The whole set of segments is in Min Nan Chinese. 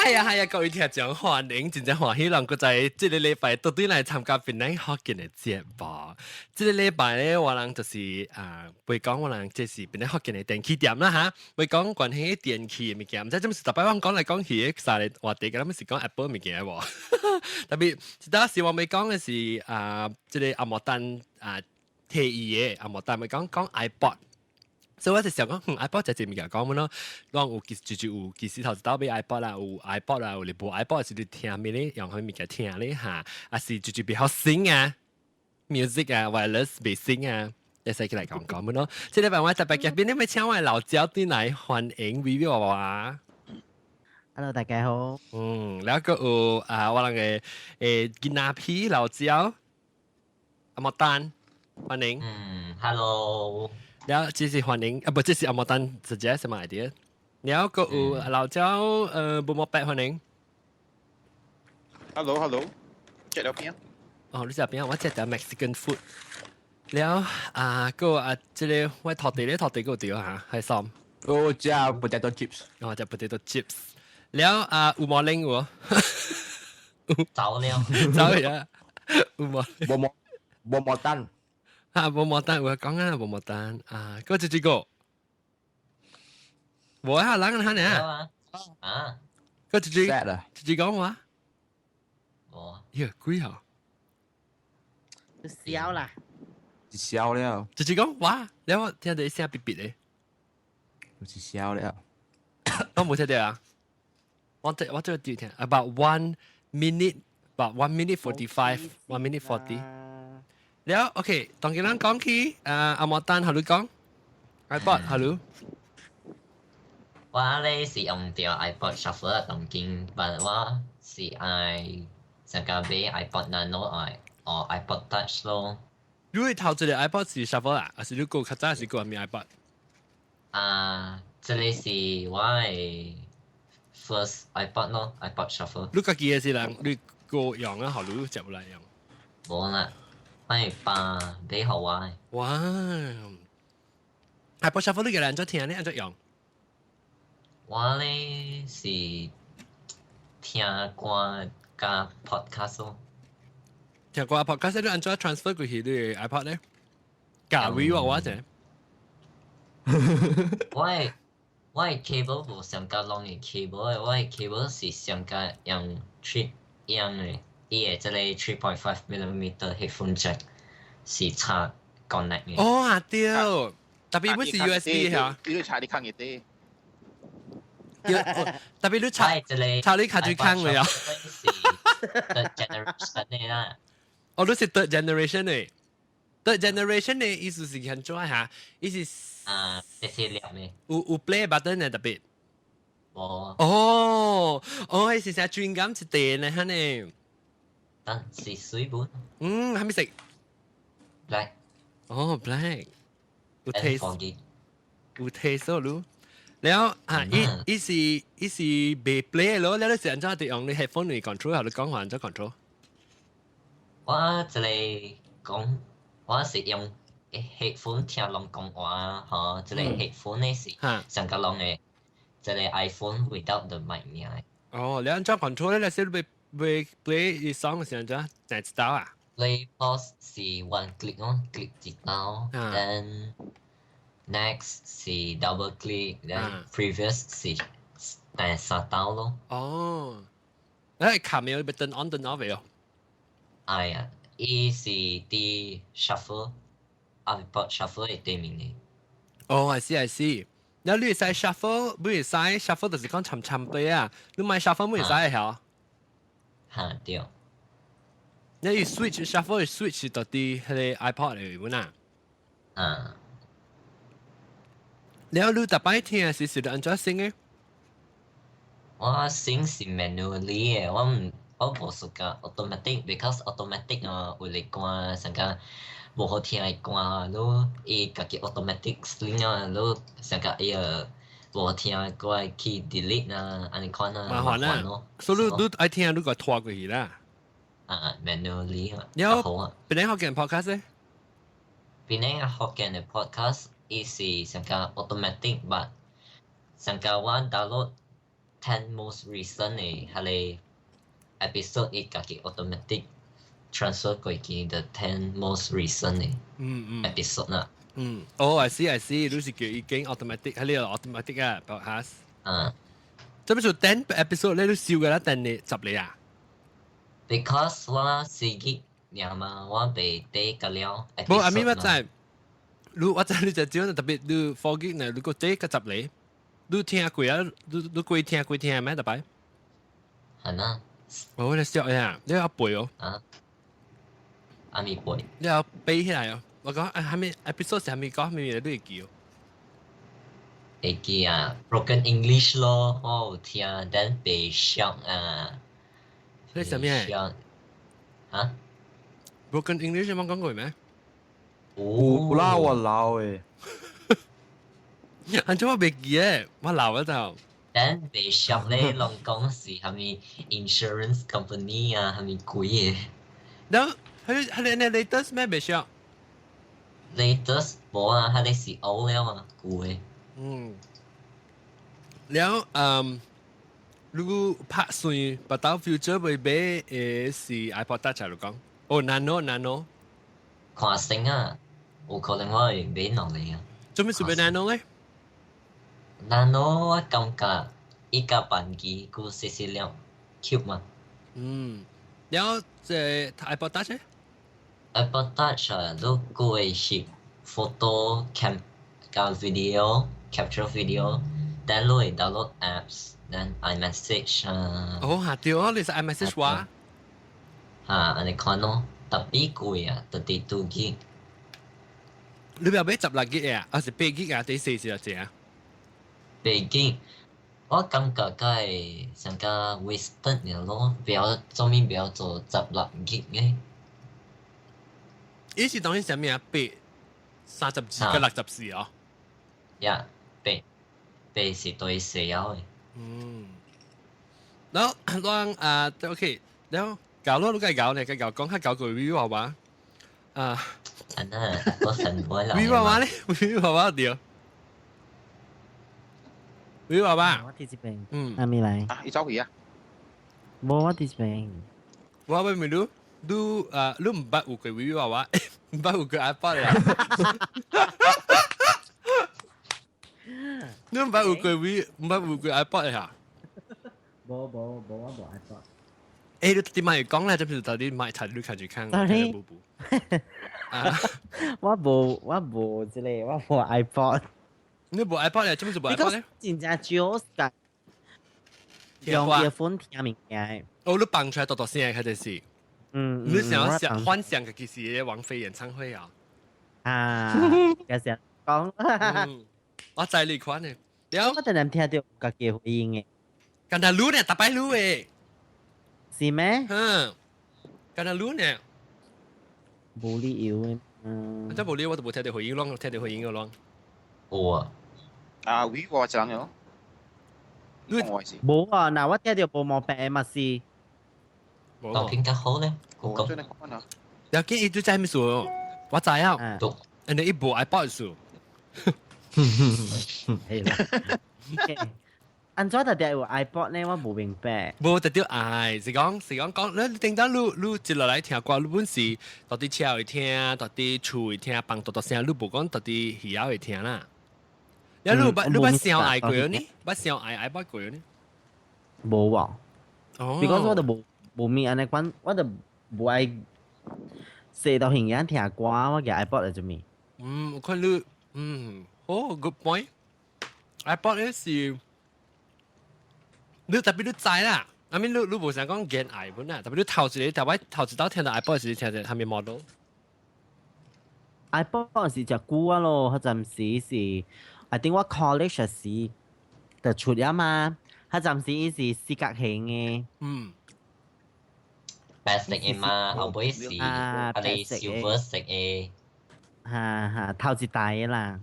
係啊係啊，各位聽眾歡迎，真正歡喜人閣在這個禮拜倒轉來參加檳榔福建的節目。這個禮拜咧，我人就是啊，會講我人這是檳榔福建的電器店啦嚇，會講關係電器的物件，毋知做麼事逐擺我講來講去的三個話題，敢若是講 Apple 物件無？特別一當時我欲講的是啊，這個阿莫丹啊提議的阿莫丹欲講講 iPod。所以我就想講，iPod 就這物件講乜咯？講有其實就有其實頭一道買 iPod 啦，有 iPod 啦，有你無 iPod 是你聽咩咧？用啥物件聽咧嚇？啊是就比較新啊，music 啊，wireless 袂新啊，會使起來講講乜咯？這禮拜我特別嘉賓，你欲請我老焦轉來歡迎 Vivi 娃娃。 Hello，大家好。嗯，然後閣有啊，我人的囡仔皮老焦阿莫丹，歡迎。嗯，Hello。然後這是歡迎，啊不，這是阿莫丹直接什麼 idea？然後閣有老焦，無毛白歡迎。 Hello，Hello，食了邊？哦，你食邊？我食條 Mexican food。然後啊，閣啊，這個我頭地咧，頭地閣有對嚇，係什？我食 potato chips。哦，食 potato chips。然後啊，有毛拎有？走了。走了。有毛？無毛無毛丹。啊，無毛丹，我講啊，無毛丹啊，閣這個，無啊，人下呢？啊，閣這 sad 啦，這講話？無。耶，貴啊！笑啦，笑了。這講話，然後聽到一聲嗶嗶的，就是笑了。我無聽到啊！我這個聽，about one minute，about 1 minute 45，1 minute 40。了，OK，當今咱講起，阿莫丹，哈你講，iPod，哈你。我咧是用著 iPod Shuffle 當今，但我是愛上加買 iPod Nano 愛或 iPod Touch 咯。你會頭一個 iPod 是 Shuffle 啊？還是你閣較早是閣啥物 iPod？啊，這個是我的 first iPod 咯，iPod Shuffle。你家己的是人，你閣用啊？予你接來用？無啦。我爸買予我。哇！iPod Shuffle 你個人怎聽？你按怎用？我咧是聽歌佮 podcast 咯。聽歌 podcast 你按怎 transfer 過去你 iPod 咧？教會我我者。我的 cable 無上較long 的 cable 的，我的 cable 是上較用 three 用的。伊的這個 3.5 millimeter headphone jack 是插 connect 的。哦啊對，特別不是 USB 嚇。你插你坑一啲。特別你插插你卡住坑了。是 third generation 的啦。哦，你是 third generation 的。third generation 的意思是按怎嚇？意思是啊，這些粒的。有 play button 的特別。無。哦，哦，係是成轉咁一電的，哈呢。但是水本。嗯，係咪色？Black。哦，black。有 taste。有 taste 咯，然後啊，伊伊是伊是袂 play 咯，你你是按怎用你 headphone 嚟 control，還是講話按怎 control？我這個講，我是用 headphone 聽人講話，吼，這個 headphone 呢是上個攏的，這個 iPhone without the mic 爾。哦，你按怎 control 咧？你是欲欲 play song 是按怎？按一刀啊？Play pause 是 one click 咯，click 一刀，then next 是 double click，then previous 是第三刀咯。哦，誒，卡沒有欲 turn on turn off 未哦？哎呀，伊是佇 shuffle，iPod shuffle 的對面的。哦，I see I see。然後你會使 shuffle，不會使 shuffle 就是講沉沉對啊。你買 shuffle 不會使曉？哈對。你 switch shuffle switch 到佇彼個 iPod 裡面啊？啊。然後你逐擺聽是是按怎 sync 的？我 sync 是 manually 的，我毋我無 suka automatic，because automatic 啊有的歌上較無好聽的歌，你伊家己 automatic sync 啊，你上較伊個無好聽的歌會去 delete 啊，按呢款啊，麻煩啊。所以你你愛聽你個拖過去啦。啊，manually 啊，然好啊。檳榔福建 podcast 咧？檳榔福建的 podcast 伊是上較 automatic，but 上較我 download 10 most recent 嘅彼个 episode 伊家己 automatic transfer 過去 the 10 most recent 嘅episode 啦。嗯，哦，I see I see，你是叫已經 automatic 喺呢個 automatic 啊，podcast。啊。做咩做10 episode 你都笑㗎啦？等你十你啊？，because 我4 gig 爾嘛，我袂底個了。無，阿咪我知，你我知你就只特別你 4 gig 呢，如果這個十你，你聽過啊？你過聽過聽咩？特別？係啊。哦，你笑呀？你要背哦。啊？阿咪背。你要背起來哦。我講啊，係咪 episode 係咪講係咪你會記哦？會記啊，Broken English 咯，我有聽，then 白相啊。你什麼？啊？Broken English 有冇講過咩？有啦，我老誒。安怎我袂記得，我老咗就。 then 白相咧，攏講是啥物 insurance company 啊，啥物鬼嘅。然後佢你 latest 咩白相？latest 無啊，佢哋是 old 了啊，舊嘅。嗯。了如果拍算，不到 future 會買嘅是 iPod Touch 嚟講，哦，Nano Nano。看先啊，有可能我會買落嚟啊。做咩事買 Nano 咧？Nano 我感覺伊個扳機夠細細粒，cute 嘛。嗯，然後這 iPod Touch 咧？iPod Touch 啊，你閣會翕 photo cam 加 video capture video，then 你會 download apps，then iMessage 啊。哦，嚇對哦，你是 iMessage 話？嚇，按呢款咯，特別貴啊，32 gig。你要買16 gig 啊，還是8 gig 啊？第四是啊，這啊？ 8 gig，我感覺該上個 wasted 了咯，不要做咩不要做16 gig 嘅。伊是當然啥物啊？八32個64哦。呀，八八是對四嘅。嗯。然後咱啊，OK，然後搞咯，你該搞呢？該搞講較搞過 V 娃娃啊。啊那，我神過啦。 V 娃娃咧，V 娃娃對。V 娃娃。我佇這邊。嗯。阿咪來。啊，伊走去啊？無，我佇這邊。我問問你，你啊，你毋捌有過 V 娃娃，毋捌有過 iPod 啊？你毋捌有過 V，毋捌有過 iPod 啊？無無無，我無 iPod。欸，你點解講咧？就是到底買菜你開始看。 Sorry。我無我無這個，我無 iPod。你無 iPod 咧？做咩做無 iPod 咧？真正少㗎，用 earphone 聽物件。哦，你放出來大大聲開始。嗯。你想想幻想嘅其實王菲演唱會啊？啊，其實講。我知你款嘅。了。我突然聽到家己回應嘅。敢若擼呢，逐擺擼嘅。是咩？嗯，敢若擼呢。無理由嘅。嗯。這無理由，我都無聽到回音，攏聽到回音個攏。有啊。啊，微我一人喲。你無啊？嗱，我聽到無毛病嘛是。當邊較好咧？我講。了解伊就知咩事？我知啊。人哋伊無 iPod 數。係啦。按怎特別有 iPod 呢？我無明白。無特別愛，是講是講講，你頂當你你接落來聽歌，你本是到佇車會聽，到佇厝會聽，放大大聲，你無講到佇耳仔會聽啦。你捌你捌想愛過呢？捌想愛 iPod 過呢？無喎。哦。 because 我都無無物按呢款，我都無愛踅到耳仔聽歌，我舉 iPod 來做咩？嗯，我看你，嗯，哦，good point。iPod 咧是。你特別你知啦，I mean 你你無想講見愛本啦，特別你頭一個頭擺頭一道聽到 iPod 時聽著啥物 model？ iPod 是隻久啊咯，彼陣時是，I think 我 college 時就出了嘛，彼陣時伊是四角形嘅。白色嘅嘛，後尾是啊你 silver 色嘅。哈哈，頭一代嘅啦。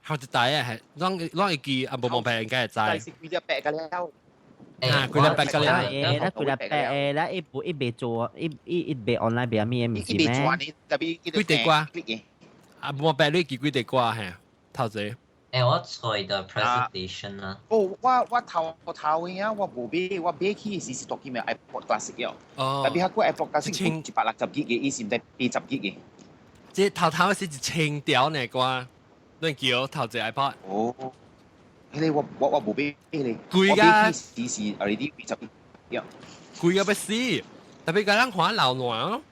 頭一代啊，係，攏攏會記啊，無毛病應該會知。是幾粒白嘅了。啊，幾粒白嘅了。誒，咱幾粒白誒，咱伊無伊袂做，伊伊伊袂 online 袂咩物是咩？幾塊歌？啊，無白你記幾塊歌嘿，頭一個。我做的 presentation 啦。哦，我頭頭嘅啊，我無買，我買起時是當今嘅 iPod Classic 喲。哦。特別係個 iPod Classic 160 G 嘅，伊是毋知80 G 嘅。這頭頭是一千條呢歌，你叫頭一個 iPod。哦，彼個我無買彼個。貴㗎。我買起時是 already 80 G。貴到欲死，特別共人看老爛咯。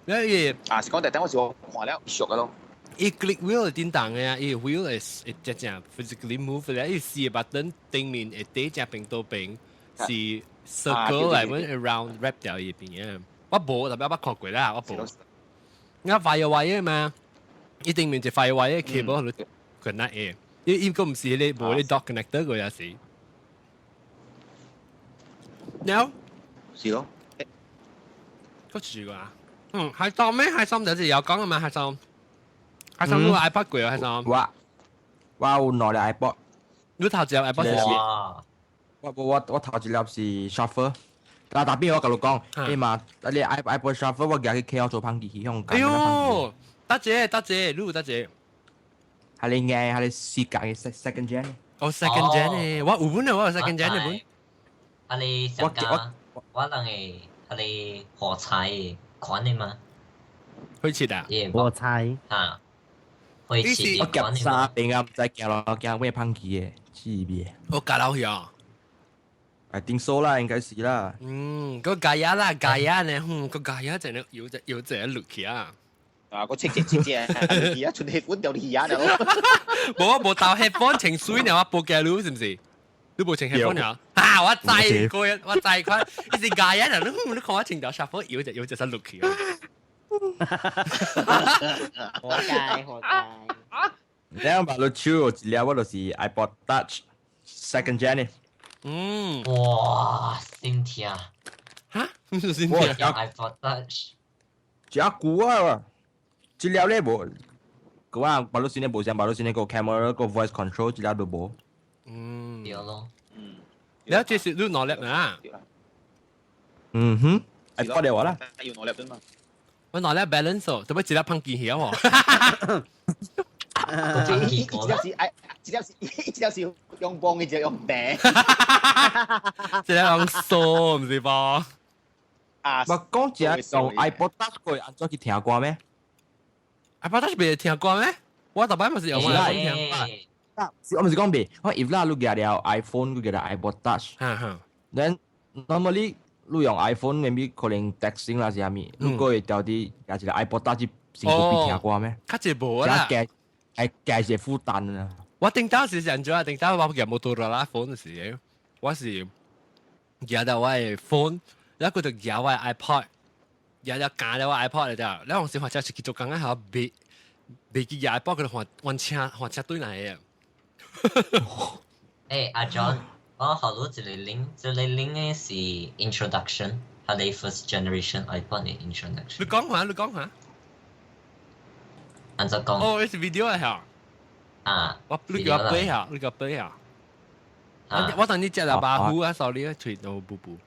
你啊，是講特等我是我看了熟嘅咯。伊 click wheel 會叮當嘅啊，伊 wheel 會會正正 physically move 咧，伊四個 button 頂面會底正邊倒邊是 circle 來阮 around wrap 掉伊邊嘅。我無，特別我捌看過啦，我無。我 fire wire 嘛，伊頂面一 fire wire cable 去 connect 嘅，伊伊個毋是迄個無咧 dock connector 個也是。了，是咯。個住個啊？嗯，係當咩？係心就是有講啊嘛，係心。係心你 iPod 過啊？係心。我有兩粒 iPod。你頭一粒 iPod 是哇！我頭一粒是 Shuffle。但特別我共你講，你嘛，你 iPod Shuffle 我舉去 KL 做芳記去向。哎喲，得姐得姐，你有得姐。係你嘅，係你四格嘅 second gen。哦，second gen 嘅，我有本啊，我有 second gen 嘅本。啊你上家，我人嘅，啊你火柴款的嘛？火柴啊？火柴。啊。火柴我夾三邊啊，毋知行咯，驚咩芳記嘅，黐邊。我夾落去啊！ I think so 啦，應該是啦。嗯，個芥仔啦，芥仔呢，嗯，個芥仔真係有隻有隻落去啊！啊，個切隻切隻，而家出 headphone 掉啲耳啊！無我無戴 headphone 穿水呢，我無驚你是毋是？你無穿 headphone 呢？啊！我知個，我知看，伊是芥仔，你看我穿條 shuffle 有隻有隻使落去啊！活該活該。你把你手有一粒，我就是 iPod Touch second gen 嘅。嗯。哇！心痛。哈？咩心痛？iPod Touch。真久啊！這粒咧無，個話把你先咧無像，把你先咧個 camera 個 voice control 這粒都無。嗯。對咯。嗯。你這是你兩粒啊？嗯哼，iPod 的話啦。要兩粒啫嘛。我兩粒 balance 哦，做乜一粒芳記起喎？一粒是愛，一粒是一粒是用幫，一粒用病。一粒用數，毋是噃？啊！我講一下用 iPod Touch 過按怎去聽歌咩？iPod Touch 袂聽歌咩？我逐擺嘛是用我聽。我毋是講袂，我 if 啦，你舉了 iPhone，你舉了 iPod Touch。哈哈。 Then normally 你用 iPhone maybe 可能 texting 啦是啥物，你過會調啲舉一個 iPod Touch 成個比聽歌咩？較濟無啦。加係加一個負擔啊！我頂當時是按怎？頂當我舉摩托羅拉 phone 時，我是舉到我的 phone，然後佢就舉我的 iPod，舉了加了我 iPod 嚟啫。然後時或者是去做工啊，後袂袂記舉 iPod，佢就換換車換車對來嘅。誒，阿 John，我學到一個 link，這個 link 嘅是 introduction，係你 first generation iPod 嘅 introduction。你講下，你講下。按怎講？哦，是 video 嚟嚇。啊！我你叫我背下，你叫我背下。我等你接喇叭呼啊，sorry 啊，隨到布布。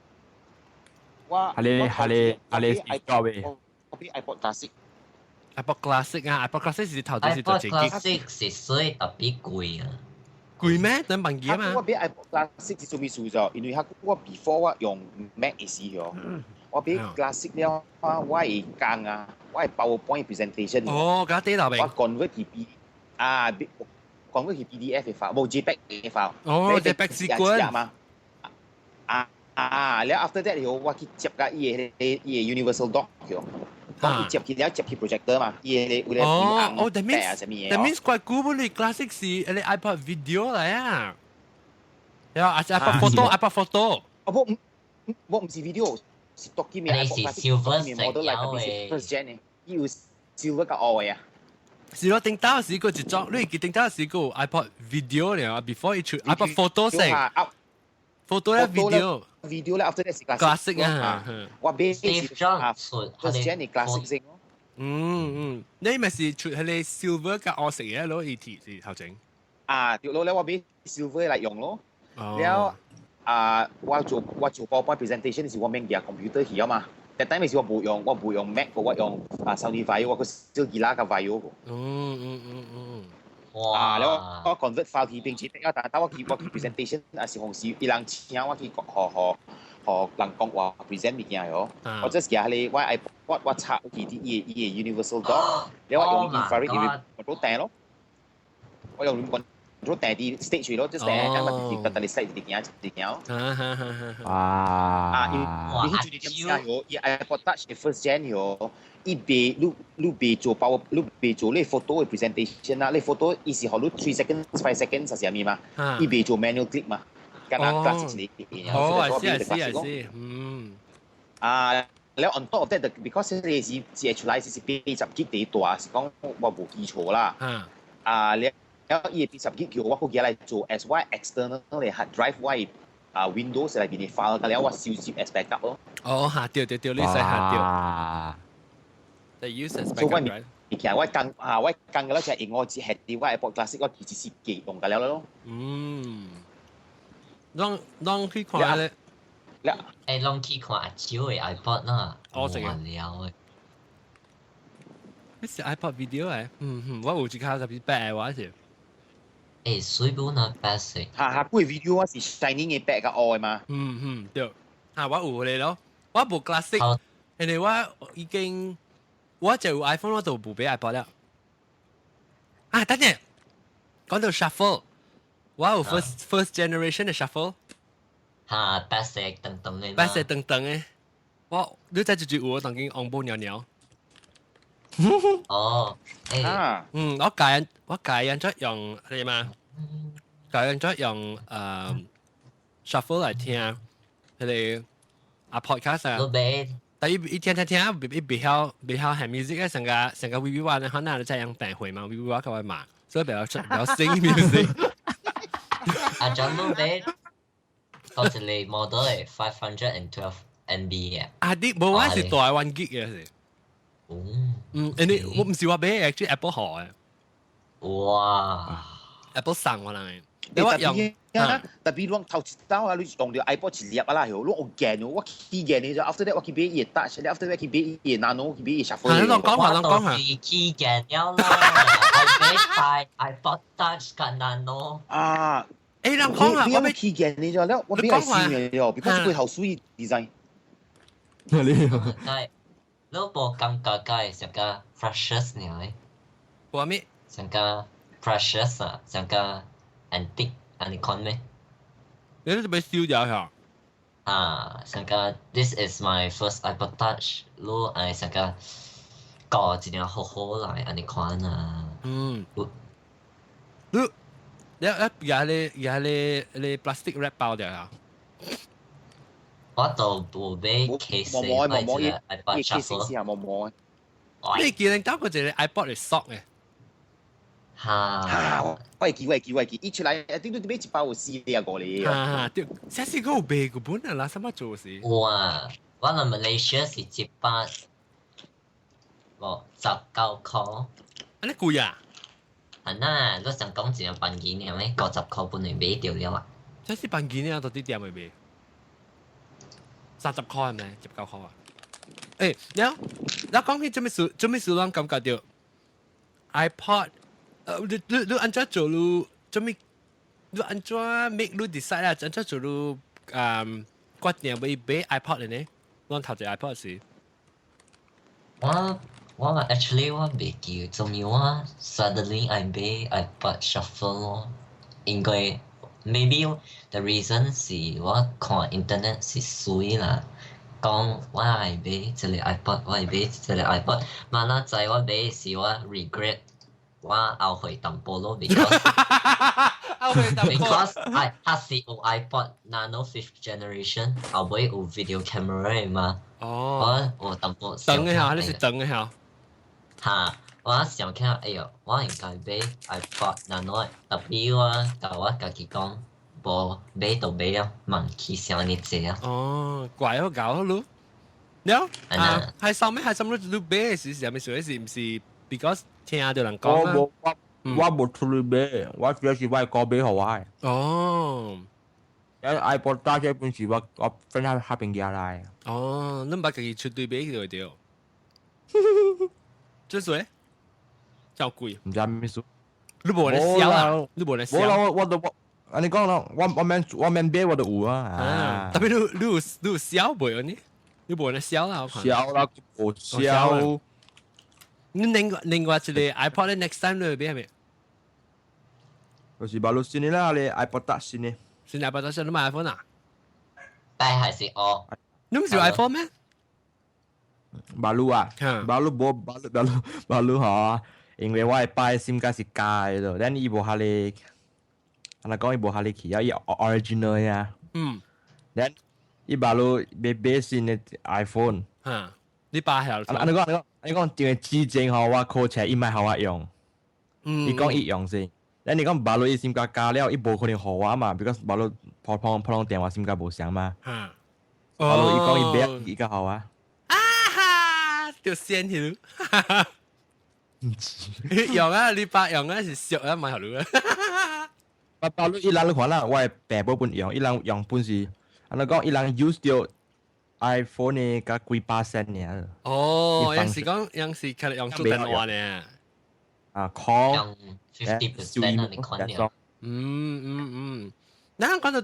我係你係你係你教嘅。我比 iPod Classic。 iPod Classic 啊，iPod Classic 是頭先是做 iPod Classic 是所以特別貴啊。貴咩？等萬幾啊嘛。我比 iPod Classic 是做咩事就？因為我 before 我用 Mac 嘅時候，我比 Classic 了，我會講啊，我會 PowerPoint presentation。哦，佮啲頭我 convert 去 P 啊，convert 去 PDF 嘅 file，無 JPEG 嘅 file。哦，JPEG 是滾。嘛。啊啊，了 after that 我去接佮伊个伊個 Universal Dock 去。我去接去了接去 projector 嘛，伊個為了哦哦，that means that means 怪古本你 classic 是你 iPod video 嚟啊。然後啊 iPod photo iPod photo。哦不，我毋是 video，是 document 你是 silver 色 model 嚟，特別是 first gen 嘅，伊有 silver 佮黑嘅啊。是咯，頂當時個一種，你記頂當時個 iPod video 了，before 伊出 iPod photo 先。photo 咧 video。 video 咧 after that 是 classic 啊。我買 Steve Jobs 出 first gen 嘅 classic 先。嗯嗯，你咪是出係你 silver 佮黑色嘅咯，伊提是頭前。啊，對咯，咧我買 silver 來用咯。了啊，我做 PowerPoint presentation 時，我免舉 computer 去啊嘛。但 time 時我無用 Mac 個，我用啊 Sony Vaio，我個小吉拉佮 Vaio 個。啊，了我 convert file 去變成，但我去 presentation 啊是紅時，伊人請我去學學學人講話 present 物件喲。我 just 舉個我 iPod 我插去啲伊個 universal dock，了我用 infrared 我都掟咯，我用 control 掟啲 stage 咯，just 掟，咁咪特特你 slide 啲件啲件。啊，因為佢點解喲？伊 iPod Touch 嘅 first gen 喲。伊袂你袂做包，你袂做你 photo 嘅 presentation 啊，你 photo 伊是予你 3 seconds 5 seconds 係啥物嘛？伊袂做 manual click 嘛，敢若 classic 一個。哦，I see I see I see，嗯。啊，了 on top of that，because 你是借出來是80 G 地大，是講我無記錯啦。啊，了伊的80 G 叫我閣舉來做 as 我 external 的 hard drive 我啊 Windows 內邊的 file，了我收集 as backup 咯。哦，嚇對對對，你使嚇對。The use as backup right？物件我講啊，我講嘅咧就係用我只係啲我 iPod Classic 我其實是記用嘅了咯。嗯，攏攏去看咧，誒，攏去看阿超嘅 iPod 啦，我食嘅。了嘅。呢是 iPod video 誒，嗯嗯，我有一卡特別白嘅話是。誒，水本啊白色。哈哈，嗰個 video 我是 shining 嘅白甲黑嘛。嗯嗯，對。啊，我有咧咯，我無 classic，因為我已經。我就有 iPhone 我就無買 iPod 了。啊，等陣，講到 shuffle，我有 first generation 嘅 shuffle。嚇，白色長長嘅。白色長長嘅，我你知就有我當今紅布尿尿。哦，誒，嗯，我教人咗用係嘛？教人咗用shuffle 來聽，佢哋啊 podcast 啊。但伊伊聽聽聽，伊袂曉係 music 成個成個 V V 話咧，可能真係病會嘛，V V 話佢會罵，所以比較出比較 sing music。阿 John 都買嗰一個 model 係 512 MB 嘅。啊，啲無我是大 1 gig 嘅是。嗯，因為我唔是話買，actually Apple 好嘅。哇！Apple 送我人。你我用特別攏頭一道啊，你用著 iPod 一粒啊啦，喲，你有見我起見你就 after that 我去買伊個 touch，after that 去買伊個 nano，去買伊 shuffle。係，攏講下，攏講下。我起見了啦，我買 iPod Touch 佮 nano。啊，誒，人講下，我買起見你就了，我買係新嘅喲，because 佢好水 design。你係，你無感覺該上個 precious 呢？無咩？上個 precious 啊，上個 antique。按呢款咩？你都準備燒掉下？啊，上個 This is my first iPod Touch，你愛上個搞一點好好來按呢款啊。嗯。你你你而你而你你 plastic wrap 包掉啊？我都無買 case，摸摸摸摸， iPod Shuffle 試下摸摸。你記得到嗰隻 iPod 嚟索嘅？嚇！我會記，我會記，我會記，伊出來一定都買一包有四粒五粒。嚇！對，這是個有賣個本啊啦，什麼做事？哇！我嚟馬來西亞是一百，無19塊。按呢貴啊？啊那，你想講一個半斤爾咩？50塊本來買著了啊！這是半斤爾，到底店會賣？30塊係咪？19塊啊？誒，了，你講起做咩事？做咩事？咱感覺到 iPod。你按怎做你做咩？你按怎 make 你 decide 啊？按怎做你決定欲買 iPod 的呢？咱頭一 iPod 時，我 actually 我袂記，終於我 suddenly I 買 iPod Shuffle 咯，應該 maybe the reason 是我看 internet 是水啦，講我愛買這個 iPod，我愛買這個 iPod，嘛哪知我買是我 regret。我後悔淡薄咯，because 後悔淡薄 because I 它是有 iPod Nano fifth generation，後尾有 video camera 嘛。哦。我有淡薄。等一下，你是等一下。哈，我想看，哎喲，我應該買 iPod Nano，特別我共我家己講，無買就買啊，忘記想呢濟啊。哦，怪我搞咯。了啊，係上面係上面你買的時是啥物事？是毋是？because 聽到人講我無我我無出去買，我主要是我哥買予我的。哦。 iPod Touch 這本是我我分喺下邊寄來。哦，你毋捌家己出對買就對。這水較貴。毋知咩事。你無咧銷啊？你無咧銷？無啦，我都我，按呢講咯，我免買我都有啊。啊，特別你有銷袂呢？你無咧銷啦？銷啦，無銷。你另外一個 iPod 咧，next time 你會買咩？就是 baru 新的啦，你 iPod Touch 新的。新 iPod Touch 你買 iPhone 啊？但係是我。你唔是 iPhone 咩？ Baru 啊，baru 無 baru baru baru 嗬，因為我的擺 SIM 卡是假的咯，但伊無哈咧，按呢講伊無哈咧去啊，伊 original 呀。但伊 baru 欲買新的 iPhone。嚇，你擺下。按呢講，按呢講，因為之前吼我考冊伊莫予我用。伊講伊用先，但你講 baru 伊 SIM 卡加了，伊無可能予我嘛，because baru 普通普通電話 SIM 卡無相嘛。Baru 伊講伊買伊較予我。啊哈！就先去。用啊！你爸用啊是俗啊，買予你啊。 Baru 伊人你看啦，我的爸母本用，伊人用本是，按呢講伊人 use 著 iPhone 的佮幾百仙爾。哦，有時講有時佢用做電話呢。啊，call 用 50% 啊，你看了。嗯嗯嗯，嗱講到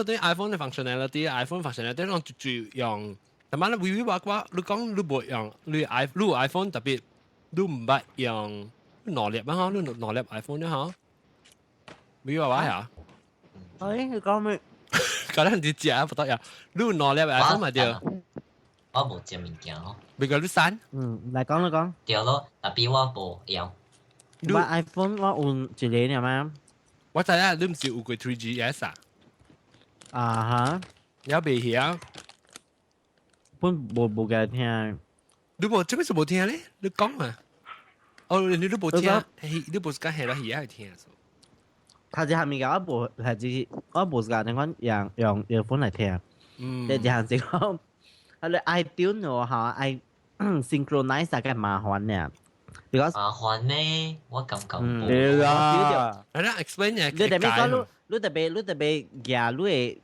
對 iPhone 的 functionality，iPhone functionality 攏最用，但係你微微話話，你講你無用，你 i 你 iPhone 特別，你毋捌用兩粒啊？嗬，你兩粒 iPhone 咧嗬？微微話下。哎，你講咩？可能你食不得呀？你兩粒 iPhone 嘛對？我無食物件咯。未個你刪？嗯，來講來講。對咯，特別我無用。我 iPhone 我有一個爾嗎？我知影你毋是有過 3GS 啊？啊哈，有未曉？本無無共聽。你無這個是無聽咧？你講嘛？哦，你無聽，你無是講係啦，耳愛聽。較濟項物件我無係只我無是講你講用 earphone 來聽。第一項是講，啊你 iTunes 哦嚇，愛 synchronize 大概麻煩呢。because 麻煩咩？我感覺無。對啦。係啦，explain 你特別講你特別舉你的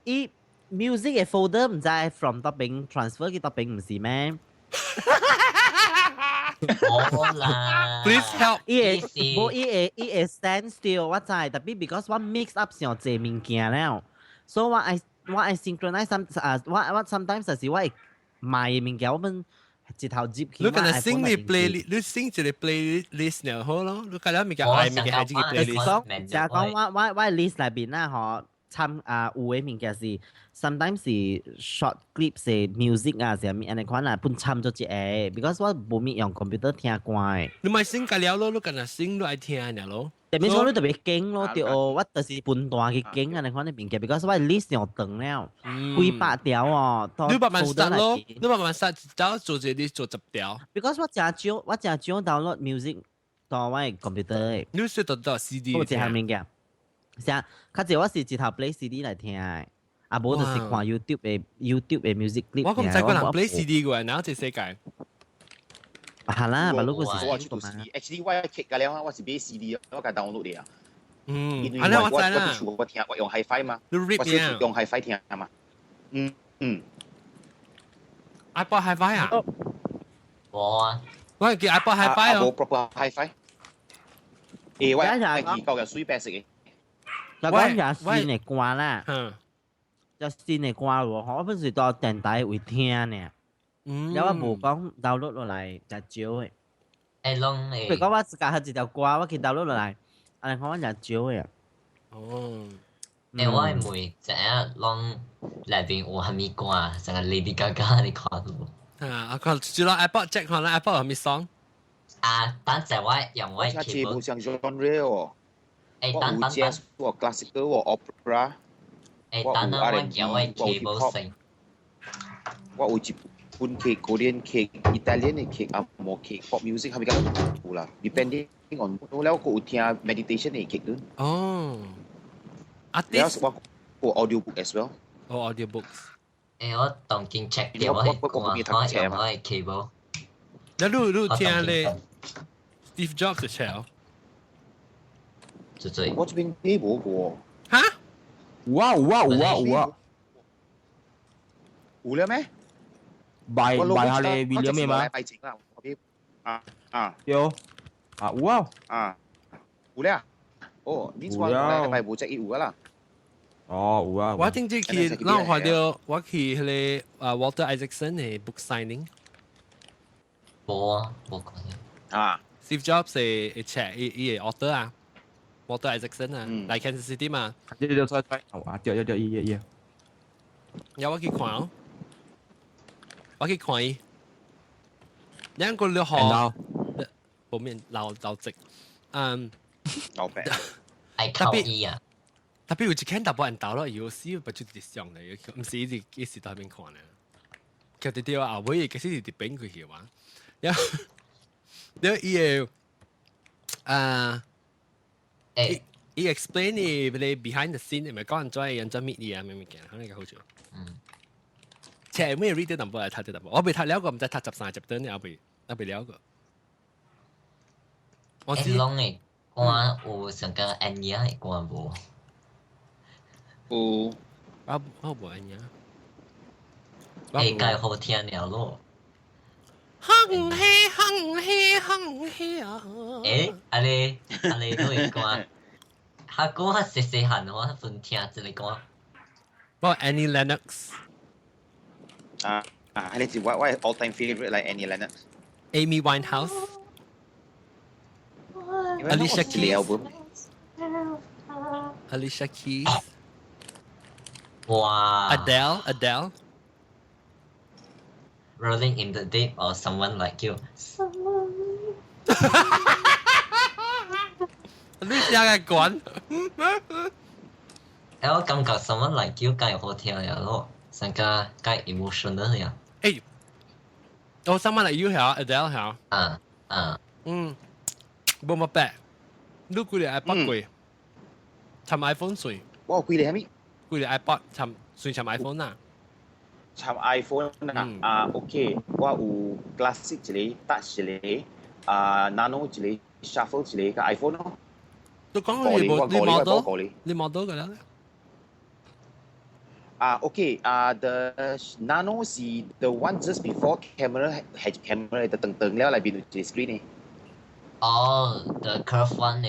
伊 music 的 folder 毋知 from 佗邊 transfer 去佗邊毋是咩？無啦。 Please help。伊會無伊會 stand still，我知，特別 because 我 mix up 上濟物件了，所以我愛 synchronize some 啊，我 sometimes 就是我會買的物件，我們一頭入去。你敢若 sync 你 playlist，你 sync 一個 playlist 就好咯。你較了物件愛物件係這個 playlist。講就講我 list 內邊啦，嗬，參啊有的物件是 sometimes 是 short clips 的 music 啊，啥物按呢款啊，本參做一個，because 我無咪用 computer 聽歌的。你咪 sync 較了咯，你敢若 sync 你愛聽爾咯。特別講你特別驚咯，對哦，我就是分段去揀按呢款的物件，because 我 list 上長了，幾百條哦。你慢慢 start 咯，你慢慢 start，走做一個你做10條。 Because 我誠少 download music 到我的 computer 的。你說到 CD？我一項物件，啥？較濟我是一頭 play CD 來聽的，啊無就是看 YouTube 的 music clip。我毋知個人 play CD 嘅，哪這世界？係啦，嘛如果是我出到 CD，actually 我劇㗎了，我是買 CD，我共 download 的啊。嗯，因為我厝我聽我用 HiFi 嘛，我是用 HiFi 聽嘛。嗯嗯。 iPod HiFi 啊？無啊。我叫 iPod HiFi 哦。無 proper HiFi。誒，我係夠嘅水白色嘅。就講也新的歌啦，就新的歌喎，我本是到電台會聽呢。了我無講 download 落來就少的。會攏會。譬如講我自家學一條歌，我去 download 落來，按呢看我誠少的。哦。欸，我會問知影攏內邊有啥物歌，像個 Lady Gaga 你看到無？啊，看就攞 iPod check 看啦，iPod 有啥物 song？啊，等陣我用我 keyboard。無像 genre 哦。欸，等等等。我有 jazz，我 classical，我 opera。欸，等等我叫我 keyboard 先。我有日本曲、Korean 曲、Italian 的曲、啊無曲、pop music 係咪咁有啦？Depending on 了，我有聽 meditation 的曲都。哦。啊，了我有 audio book as well。哦，audio books。欸，我當今 check 掉我我我用我的 cable。那你聽咧 Steve Jobs 的冊？最最。我這邊買無過。哈？有啊有啊有啊有啊。有了咩？賣賣下咧 William 咩嘛？啊啊。對。啊有啊。啊。有咧？哦，你話禮拜無隻有啦。哦，有啊。我頂次去，咱看到我去彼个啊 Walter Isaacson 的 book signing。無啊，無看到。啊，Steve Jobs 的冊伊伊的 author 啊，Walter Isaacson 啊，來 Kansas City 嘛。對對對對，啊對對對，伊伊。有我去看哦，我去看伊。兩個你學，冇面老老直，嗯，老白。愛靠伊啊！特別有一間大部人到咯，有時不就直上嚟，毋是一直一時到邊看咧。其實對啊，後尾其實是佇邊過去嘛。然後，然後伊會啊，伊 explain 你 behind the scene，咪講人怎人怎搣伊啊，咩物件，可能較好笑。切咩 read 淡薄來讀淡薄，我未讀了過，毋知讀13集段，我未了過。我知。攏的歌有上個安妮的歌無？有。我無安妮。會介好聽了咯。哼嘿哼嘿哼嘿啊！欸，按呢按呢都會歌，哈歌我細細漢我分聽這个歌。我 Annie Lennox。啊啊！彼個是我我 all time favorite 來 Annie Lennox。 Amy Winehouse。Alicia Keys。Alicia Keys。哇！Adele Adele。 Rolling in the Deep or Someone Like You。你寫個管？欸，我感覺 Someone Like You 較好聽了咯，上加較 emotional 呀。欸，我 Someone Like You 係 Adele 係。啊啊。嗯，無乜白，你幾個 iPod 貴？參 iPhone 水。我幾個啥物？幾個 iPod 參算參 iPhone 啊？參 iPhone 啊，啊 OK，我有 classic 一個，touch 一個，啊 nano 一個，shuffle 一個，佮 iPhone 咯。都講你冇你 model，你 model 㗎啦。啊 OK，啊 the nano 是 the one just before camera 係 camera 就噔噔了內邊有一個 screen 呢。哦，the curve one 呢，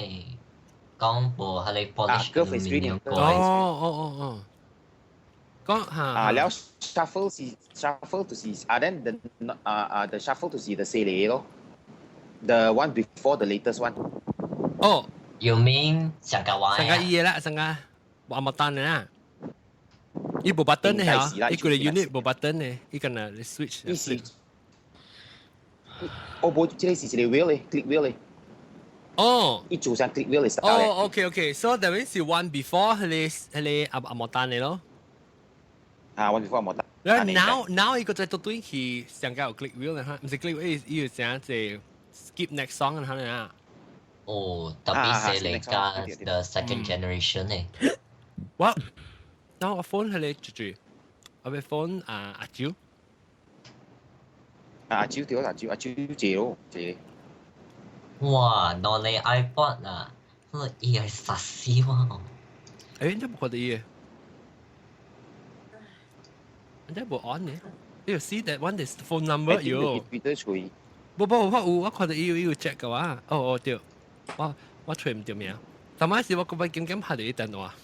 講無彼个 polish curve screen 哦哦哦哦。講嚇。啊，了 shuffle 是 shuffle 就是啊，then the 啊啊 the shuffle 就是 the 細个咯，the one before the latest one。哦。 You mean 上個話？上個伊個啦，上個無冇單的啦。伊無 button 的嚇，伊個 unit 無 button 的，伊個呢 switch。伊是，哦無，這个是一个 wheel 的，click wheel 的。哦。伊做成 click wheel 的 style。哦，OK OK，so that means 是 one before 彼个彼个阿阿莫單的咯。啊，one before 阿莫單。然後 now 伊個再倒轉去上個有 click wheel 的哈，毋是 click wheel，伊有啥這 skip next song 的哈呢？哦，特別是你加 the second generation 呢。我，那我 phone 彼个住住，我個 phone 啊阿蕉。啊阿蕉對阿蕉阿蕉借咯借。哇，攞你 iPod 啊，我伊係殺死我。欸，你無看到伊個？你無 on 呢？你有 see that one is phone number 有？ Twitter 隨。無無我有，我看到伊有伊有 check 嘅話，哦哦對，我我揣毋著名。但係時我個擺緊緊拍到伊電話。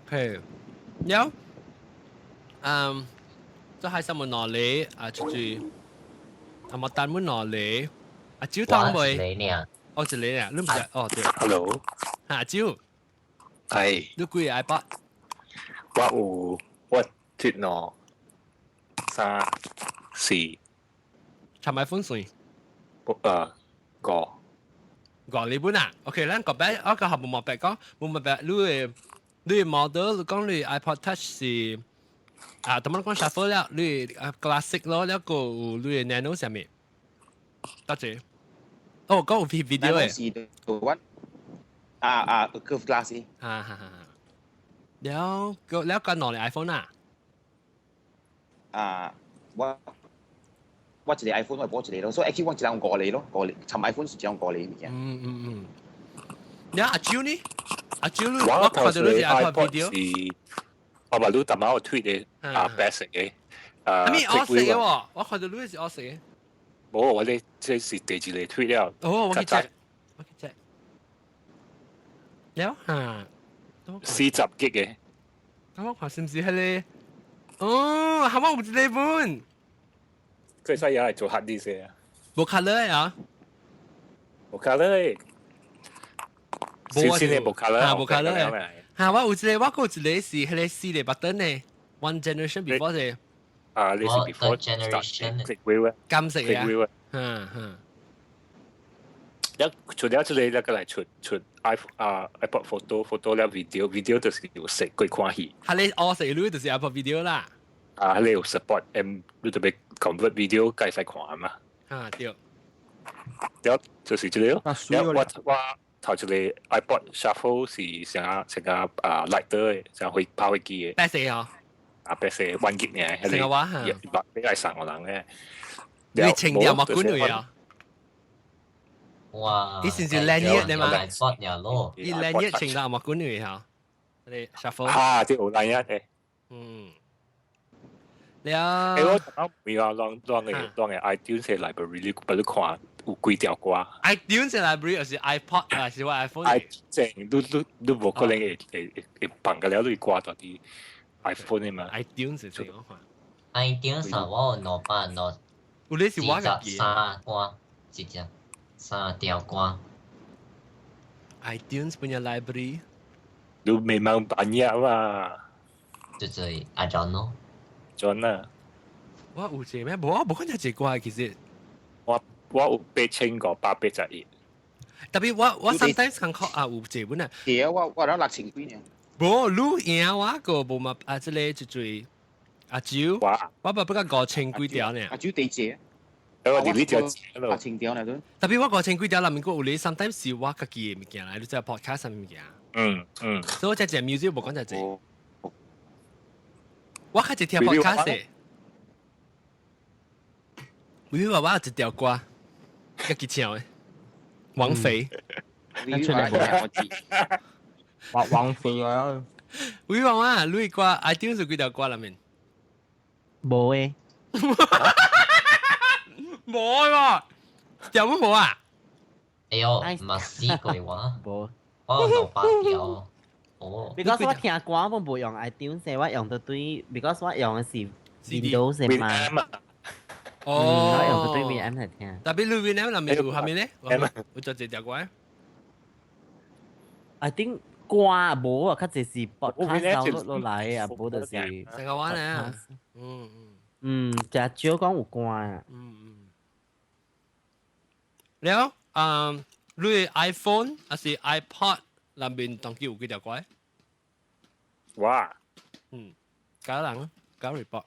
嘿，了，嗯，這係什麼哪裡啊？就是阿莫單本哪裡？阿蕉湯未？哦，一個啊，你毋知哦對。 Hello。阿蕉。係。你幾個 iPod？我有我一兩三四。尋 iPhone 算？五。五你本啊？OK，咱個擺我個學無冇白講，無冇白，你的你的 model 你講你 iPod Touch 是啊，怎麼講 shuffle 了？你 classic 咯，了個有你的 nano 啥物？多謝。哦，講有 video 的。是 the one 啊啊 curve glass。哈哈哈。了個了個攞嚟 iPhone 啊？啊，我我一個 iPhone 我補一個咯，所以 actually 我一人五個咯，五個尋 iPhone 是一人五個物件。嗯嗯嗯。你阿蕉呢？阿蕉你我看到你是 iPod video。是，我話你淡仔有推的啊白色的。啊，咩黑色的喎？我看到你是黑色的。無，我咧這是第一個推了。哦，我去 check，我去 check。了嚇，40 G 嘅。咁我看是唔是彼個？哦，係我有一個本。佢使有嚟做 hard disk 嘅。無 colour 啊？無 colour。少先嘅無 colour。嚇，無 colour 嚇，我有一個，我閣有一個是彼個四個 button 嘅，one generation before 嘅。啊，你是 before generation。 Click wheel 啊。金色嘅。 Click wheel 啊。嗯嗯。一出了這個，一個來出出 iPhone 啊 iPod photo photo 了 video video 就是有色過看戲。係你我食你就是 iPod video 啦。啊，你有 support M，你就欲 convert video 計使看嘛。啊，對。對，就是這個咯。我我頭一個 iPod Shuffle 是成個成個啊 lighter 的，成會跑飛機的。白色哦。啊，白色 1 gig 呢，成個話嚇。比較送個人嘅。你清掉冇管佢啊？哇！你是唔是 lanyard 的嘛？ iPod 呀咯。你 lanyard 清到冇管佢嚇？你 shuffle。嚇，這有 lanyard 的。嗯。了。欸，我頭未啊，攏攏個攏個 iTunes library 你不你看有幾條歌？iTunes library 就是 iPod 還是我 iPhone？ i 正，你你你無可能會會會放個了你掛到啲 iPhone 的嘛？iTunes 是怎樣看？iTunes 我有兩百兩，有你是我家己三歌，一隻三條歌。 iTunes punya library，你memang banyak 嘛？就是阿 John 咯。 John 啊！我有一個咩？無我無看到一個歌其實。我我有8581。特別我我 sometimes 感覺啊有一本啊。對啊，我我攞6000幾呢。無，你贏我個無嘛？啊，這個就最阿蕉，我把不過5000幾條呢。阿蕉地借。我哋呢條8000條呢都。特別我5000幾條，內面閣有咧，sometimes 是我家己的物件來，你知 podcast 啥物件。所以我只隻 music 無講只隻。我較濟聽 podcast 的。微微娃娃有一條歌，家己唱的，王菲。出嚟無？王王菲啊！微娃娃，你歌 iTunes 有幾條歌內面？無誒。無喎，有冇無啊？哎喲，嘛試過話。無。我有200條。哦。 Because 我聽歌我無用 iTunes，我用到對，because 我用的是 Windows 嘛。哦。我用到對 Winamp 來聽。特別你 Winamp 內面有啥物咧？有做一條歌。 I think 歌無啊，較濟是 podcast download 落來啊，無就是。成個玩啊。嗯嗯。嗯，誠少講有歌啊。嗯嗯。了，嗯，你 iPhone 還是 iPod 內面當機有幾條歌？哇！嗯，搞人搞 report。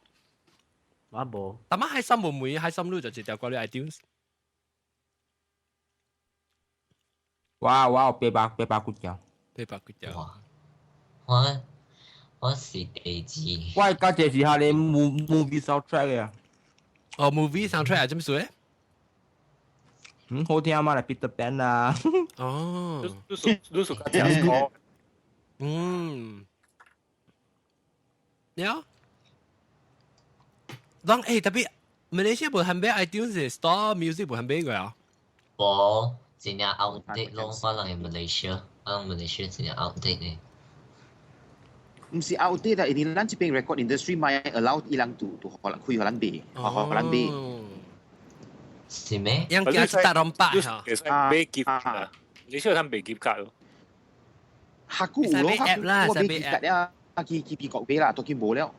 我無。但係開心無每開心你就一條歌你 iTunes。我我有800幾條。800幾條。哇！我我是地址。我較濟是下咧 movie soundtrack 嘅。哦，movie soundtrack 係點算？嗯，好聽嘛，嚟 Peter Pan 啊。哦。你屬你屬較聽歌。嗯。了。當欸特別馬來西亞無通買 iTunes Store Music 無通買過啊？無，真正 outdate 咯，我人喺 Malaysia，我人 Malaysia 真正 outdate 嘅。唔是 outdate 啊，因為咱這邊 record industry 咪 allow 伊人 to to 可能開予咱買，予咱買。是咩？樣驚是大龍百嚇。其實買 gift 啊，你需要通買 gift 卡咯。客戶有咯，客戶我買 gift 卡啊，去去美國買啦，都去無了。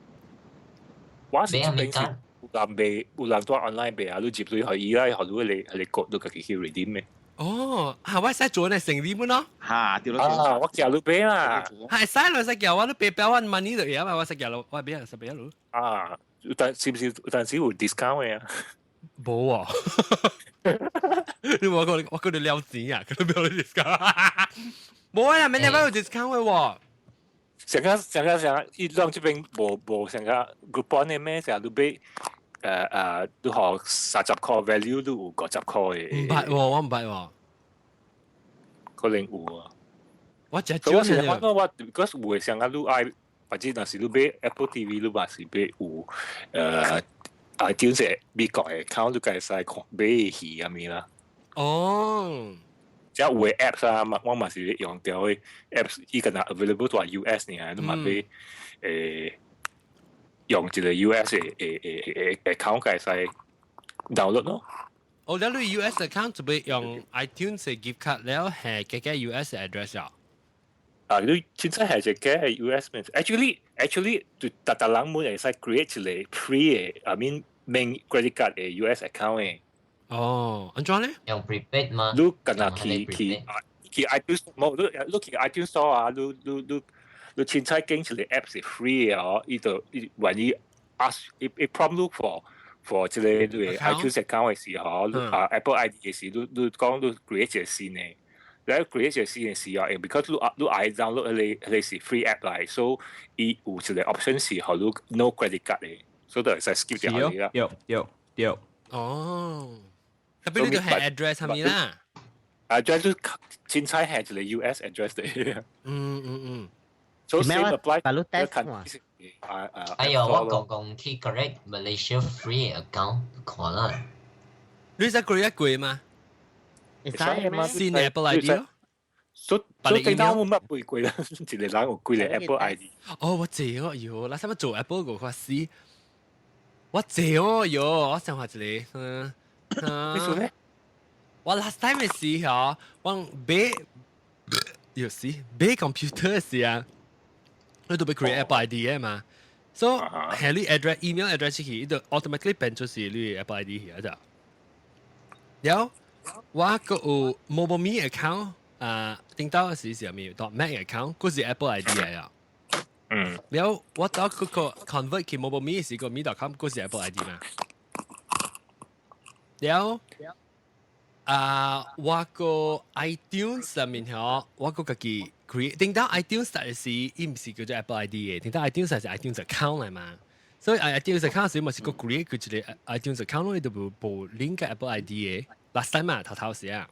我是這邊是有人買，有人在 online 買啊，你入去予伊啦，予你嚟嚟國你家己去 redeem 嘅。哦，啊，我會使做呢成你們咯。嚇，對咯。啊，我叫你買啦。係使咯，使叫我，你別表我 money 就嘢嘛，我使叫咯，我俾人十俾一路。啊，有但是唔是有陣時有 discount 嘅啊？冇啊！你我講我講你撩錢啊，佢都冇 discount。冇啊，明年有 discount 嘅喎。成個成個成個，伊攏這邊無無成個 Groupon 的咩？成日你買誒誒，你予30塊 value，你有50塊的。毋捌喎，我毋捌喎。可能有啊。我只我是我我，because 有的成個你愛，或者若是你買 Apple TV，你嘛是買有誒 iTunes 美國的 account，你會使看買戲啥物啦。哦。即係有嘅 apps 啊，我嘛是用著嘅 apps，伊敢若 available 佇 US 爾，你嘛欲用一個 US 的 account 會使 download 咯。哦，你 US account 就欲用 iTunes 的 gift card 了，係加個 US address 啊？啊，你凊彩係一個 US 名，actually 就逐逐人每會使 create 一個 free 的，I mean 免 credit card 的 US account 的。哦，按怎咧？用 prepaid 嗎？你敢若去 iTunes 無，你去 iTunes Store 啊，你凊彩揀一個 app 是 free 的哦，伊就伊萬一 ask 伊 prompt 你 for 這個你的 iTunes account 的時候，啊 Apple ID 的時，你講你 create 一個新的。你 create 一個新的時候，because 你愛 download 彼個是 free app 來，所以伊有一個 option 是予你 no credit card 的，所以就會使 skip 掉啦。對對對。哦，特別你就係 address 係咪啦？address 就凊彩係一個 US address 的。So same apply。把你 test 嘛？哎喲，我講講去 create Malaysia free account 看啦。你使 create 過嗎？會使咩？新 Apple ID 咯。所所以頂到我乜背過啦，一個人有幾個 Apple ID。哦，我知哦，喲，那啥物做 Apple 個法師？我知哦，喲，我想話一個，你說咧？我 last time 的時候，我買有時買 computer 的時啊，你都欲 create Apple ID 的嘛，所以係你 address email address 去，伊就 automatically 變做是你 Apple ID 去啊就。然後我閣有 mobile me account 啊，頂到時是啥物 dot mac account，閣是 Apple ID 來啊。然後我到嗰個 convert 去 mobile me 是個 me.com，閣是 Apple ID 嘛。然後啊，我個 iTunes 上面嗬，我閣家己 create，頂到 iTunes 的時，伊毋是叫做 Apple ID 的，頂到 iTunes 是 iTunes account 來嘛。所以 iTunes account 時嘛是閣 create 佢一個 iTunes account 咯，伊就無無 link 個 Apple ID 的。last time 嘛，頭頭時啊，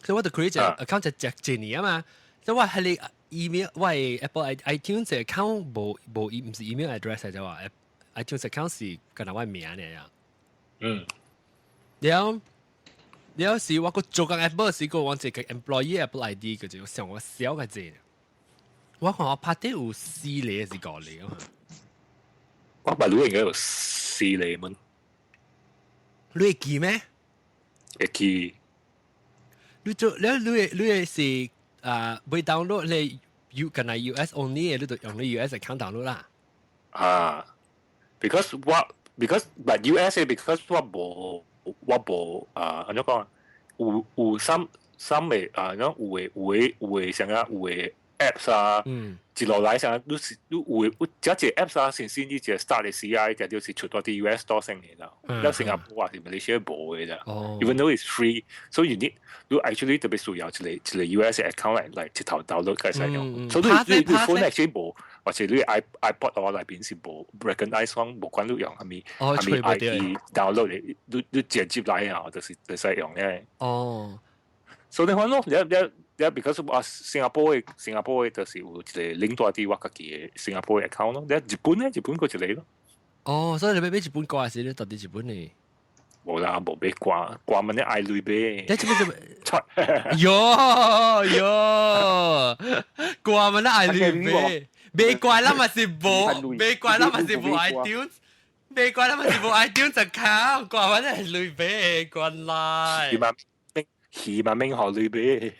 所以我就 create 一個 account 就食一年啊嘛。所以我係你 email，我的 Apple iTunes account 無無伊毋是 email address 就話 iTunes account 是敢若我名爾啊。然後。了時我閣做工 Apple 時，閣揾一個 employee Apple ID，佢就上我小個字。我看我拍底有四個還是五個啊？我捌你應該有四個們。你會記咩？會記。你做你是啊，會 download 你 U 敢若 US only 的，你就用你 US account download 啦。啊，because 我 because but US because 我無啊，按怎講啊？有三個啊，講有的啥個有的 apps 啊，一路來啥，你是你有的有這一個 apps 啊，先先你一個 start 的時啊，就就是出到佇 US store 先的啦，了新加坡啊是馬來西亞無的啦。Even though it's free, so you need 你 actually 特別需要一個 US account 來一頭 download 開始用。所以你 phone actually 無，或者你 iPod 啊內邊是無 recognize 講無管你用啥物啥物 ID download 的，你直接來啊，就是會使用的。所以你看咯，你 because 我新加坡的就是有一個 link 佇我家己的新加坡的 account 咯。你日本咧，日本閣一個咯。哦，所以你欲買日本歌時，你到佇日本呢？無啦，無買歌，歌嘛你愛鐳買。你這邊這邊，喲喲，歌嘛你愛鐳買，買歌啦嘛是無，買歌啦嘛是無 iTunes，買歌啦嘛是無 iTunes account，歌嘛你愛鐳買，原來。戲嘛免予鐳買。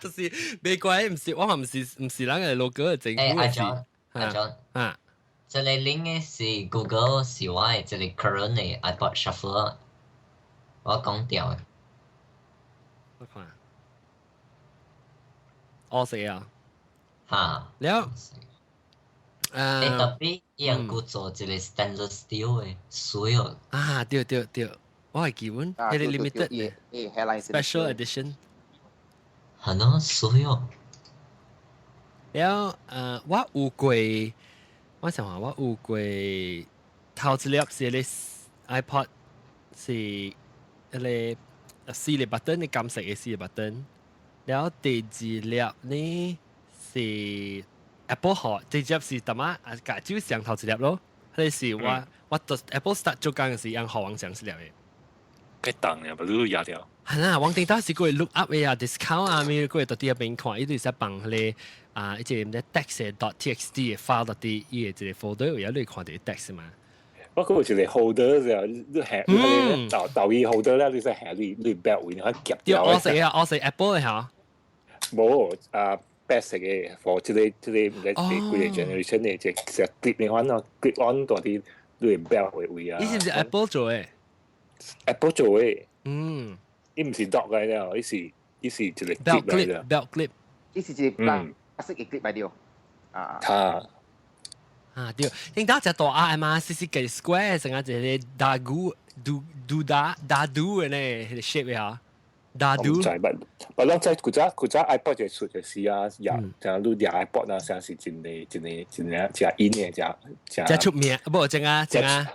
就是買歌，毋是我嘛毋是咱個 local 的政府。欸，阿 John，阿 John，啊，這個 link 的是 Google 是我的這個 current 的 iPod Shuffle，我講掉的。我看，哦是啊，哈，了，欸，特別伊人閣做一個 stainless steel 的，媠哦。啊，對對對，我會記阮，彼個 limited special edition。係咯，媠哦。了，我有過，我想話我有過頭一粒是彼個 iPod 是彼個四個 button 的金色的四個 button，了第二粒呢是 Apple 號，第二粒是淡仔啊，共酒上頭一粒咯，彼個是我 Apple start 做工的時，用予阮上一粒的。較重呀，把你壓掉。係啦，網頂當時過 look up 嘅啊，discount 啊，咩過到啲入邊看，伊就使放迄個啊，一個毋知 text .txt 嘅 file 到啲伊個一個 folder 有你看到 text 嘛。我嗰個一個 holder 就你下你豆豆伊 holder 咧，你使下你你 belt 位，你夾掉。我是啊，我是 Apple 嘅嚇。冇啊，白色嘅，for 這個毋知幾個 generation 嘅，就成 clip 你看咯，clip on 到啲你 belt 嘅位啊。伊是毋是 Apple 做嘅？Apple 做嘅。伊毋是 dot 嘅了，伊是一個 belt clip，belt clip。伊是一個白色嘅 clip 嚟掉。啊。哈。啊對，頂到隻大鴨嘛，是是個 square 成個一個大鼓嘟嘟打打嘟嘅呢，迄個 shape 啊。打嘟。唔知，不，攏知古早 iPod 就出就是啊，也像你掠 iPod 啊，啥是真個真個真個真 in 嘅，真真。真出名，無真啊真啊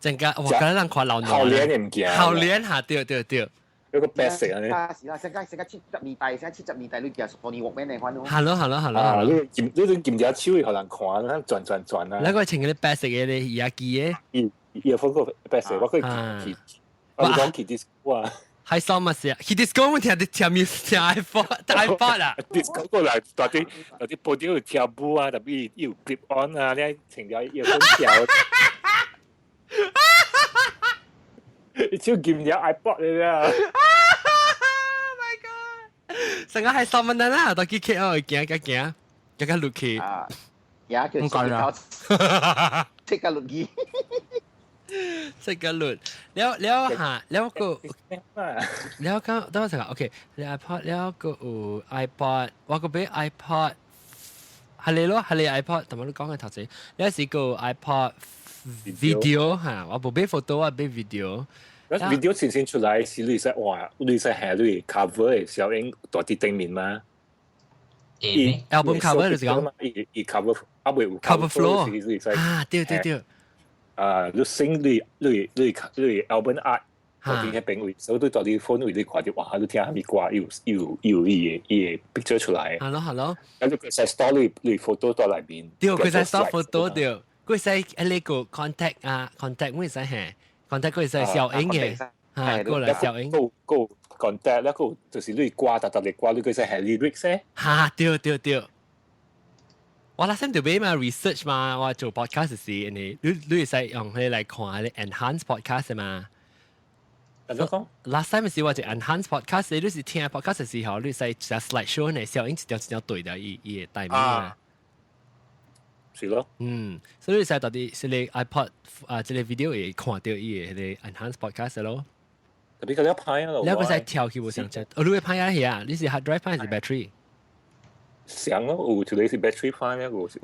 真個，我覺得人看老好臉嘅物件。好臉嚇，對對對。有個白色啊！啊是啦，上個70年代，上個70年代你其實 Sony Walkman 嚟看咯。係咯係咯係咯。啊，你撳你種撳隻手會予人看，轉轉轉啊！那個穿個白色嘅咧，耳機嘅。伊伊有個白色，我可以去，我講去 disco 啊。係什麼事啊？去 disco 我聽聽 music 聽 iPod iPod 啊。 disco 過來，大啲布條有跳舞啊，特別有 clip on 啊，你穿條有咁跳。你手撳條 iPod 嚟啊！成個係十蚊啦，到去 KL 行行行，行行落去。啊，也叫即即刻落去，即刻落。了了下，了個，了講，等我陣，OK，你 iPod 了個有 iPod，我個俾 iPod，係你咯，係你 iPod，同埋你講嘅頭先，你是個 iPod video 嚇，我無買 photo，我買 video。 video 先先出來是你使換，你使下你 cover 的小影大啲頂面嘛？伊 album cover 就是講，伊伊 cover 啊未有 cover flow 啊，對對對，啊，你升你 album art 大啲喺邊位，所以對大啲 phone 位你看到哇，你聽下咪歌，有有有伊個 picture 出來。係咯係咯，啊，你佢使 store 你你 photo 到內面，對，佢使 store photo 對，佢使迄個 contact 啊，contact 咩使係？contact 佢使小影嘅，嚇過來小影。個個 contact 那個就是你歌，特特嘅歌，你佢使係 lyrics 咧。嚇對對對，我那先就買嘛 research 嘛，我做 podcast 時，你你會使用佢來看嗰 enhance podcast 嘛。怎講？Last time 時我就 enhance podcast，你是聽 podcast 時候，你使 just slide show 呢，小影一條一條對掉伊伊個代名嘛。是咯。嗯，所以你使到底是你 iPod 啊，這個 video 會看到伊個迄個 enhance podcast 咯。特別佢了歹啊，了個使跳去無上只，哦，你會歹啊係啊？你是 hard drive 歹還是 battery？上咯，有一個是 battery 歹咧，有我一個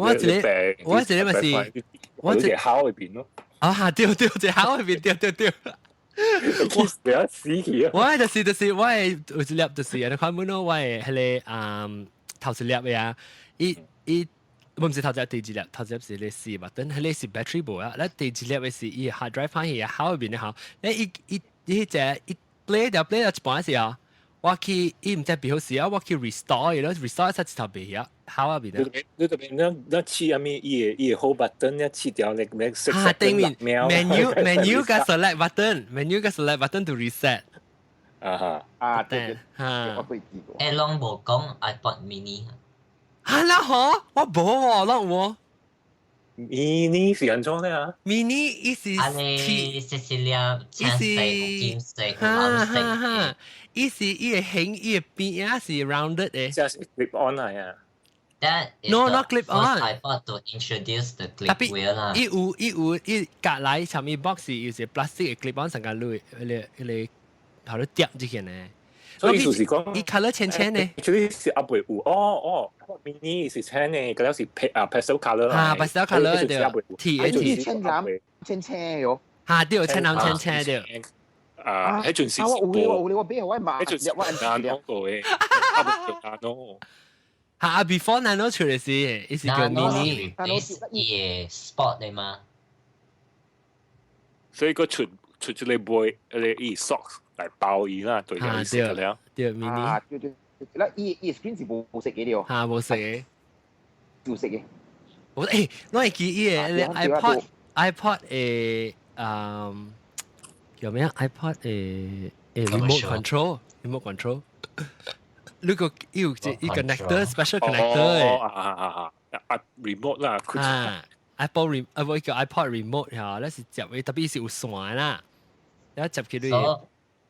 我一個咪是，我一個烤嗰邊咯。啊，對對，一烤嗰邊對對對。我不死去啊！我就是我有一粒就是，你看滿咯，我的彼個嗯頭一粒的啊，伊伊。我毋是頭一粒，第二粒，頭一粒是咧四嘛，等彼個是 battery 無啊，咱第二粒的是伊 hard drive 翻去啊，好邊的吼，咧伊伊伊隻伊 play 掉 play 到一半時候，我去伊毋知變好時啊，我去 restore 伊咯，restore 才一頭袂曉，好啊邊啊。你這邊咱咱試啥物？伊個 home button 咧試掉咧咩？啊，頂面 menu menu 加 select button，menu 加 select button to reset。啊哈。啊對，哈。我會記過。欸，攏無講 iPod mini。啊啦嗬，我無喎，攏無。 mini 是按怎咧啊？mini 伊是啊你細細粒，青色、金色、藍色。伊是伊個形，伊個邊仔是 rounded 的。這是 clip on 嚟啊。 That is No, not clip on. iPod to introduce the clip wheel 啦。伊有伊有伊隔來上面 box 有一個 plastic 的 clip on 上個類，迄個迄個頭咧疊這件呢。所以就是講，伊 colour 淺淺呢。這個是阿伯有，哦哦，mini 是青的，嗰了是啊 pastel colour 啊，pastel colour 對，鐵的鐵。青藍青青喲。嚇對，青藍青青對。啊，彼陣時啊，我有咧，我有咧，我買我買，彼陣時我 nano 個的，阿伯叫 nano。嚇，before nano 出嚟時，伊是叫 mini。 nano 是伊個 spot 的嘛？所以佢出出一個杯，一個伊 socks 來包伊啦，對了，對了，對 mini。啊，對對，那伊伊 screen 是無色嘅了。嚇，無色嘅。無色嘅。我欸，我會記伊個 iPod iPod 的，嗯，叫咩啊？iPod 的。remote control，remote control。你個要一個 connector，special connector 哦啊啊啊啊 remote 啦，啊 Apple re 啊無叫 iPod remote 嚇，那是接嘅，特別是有線啦，然後接起你，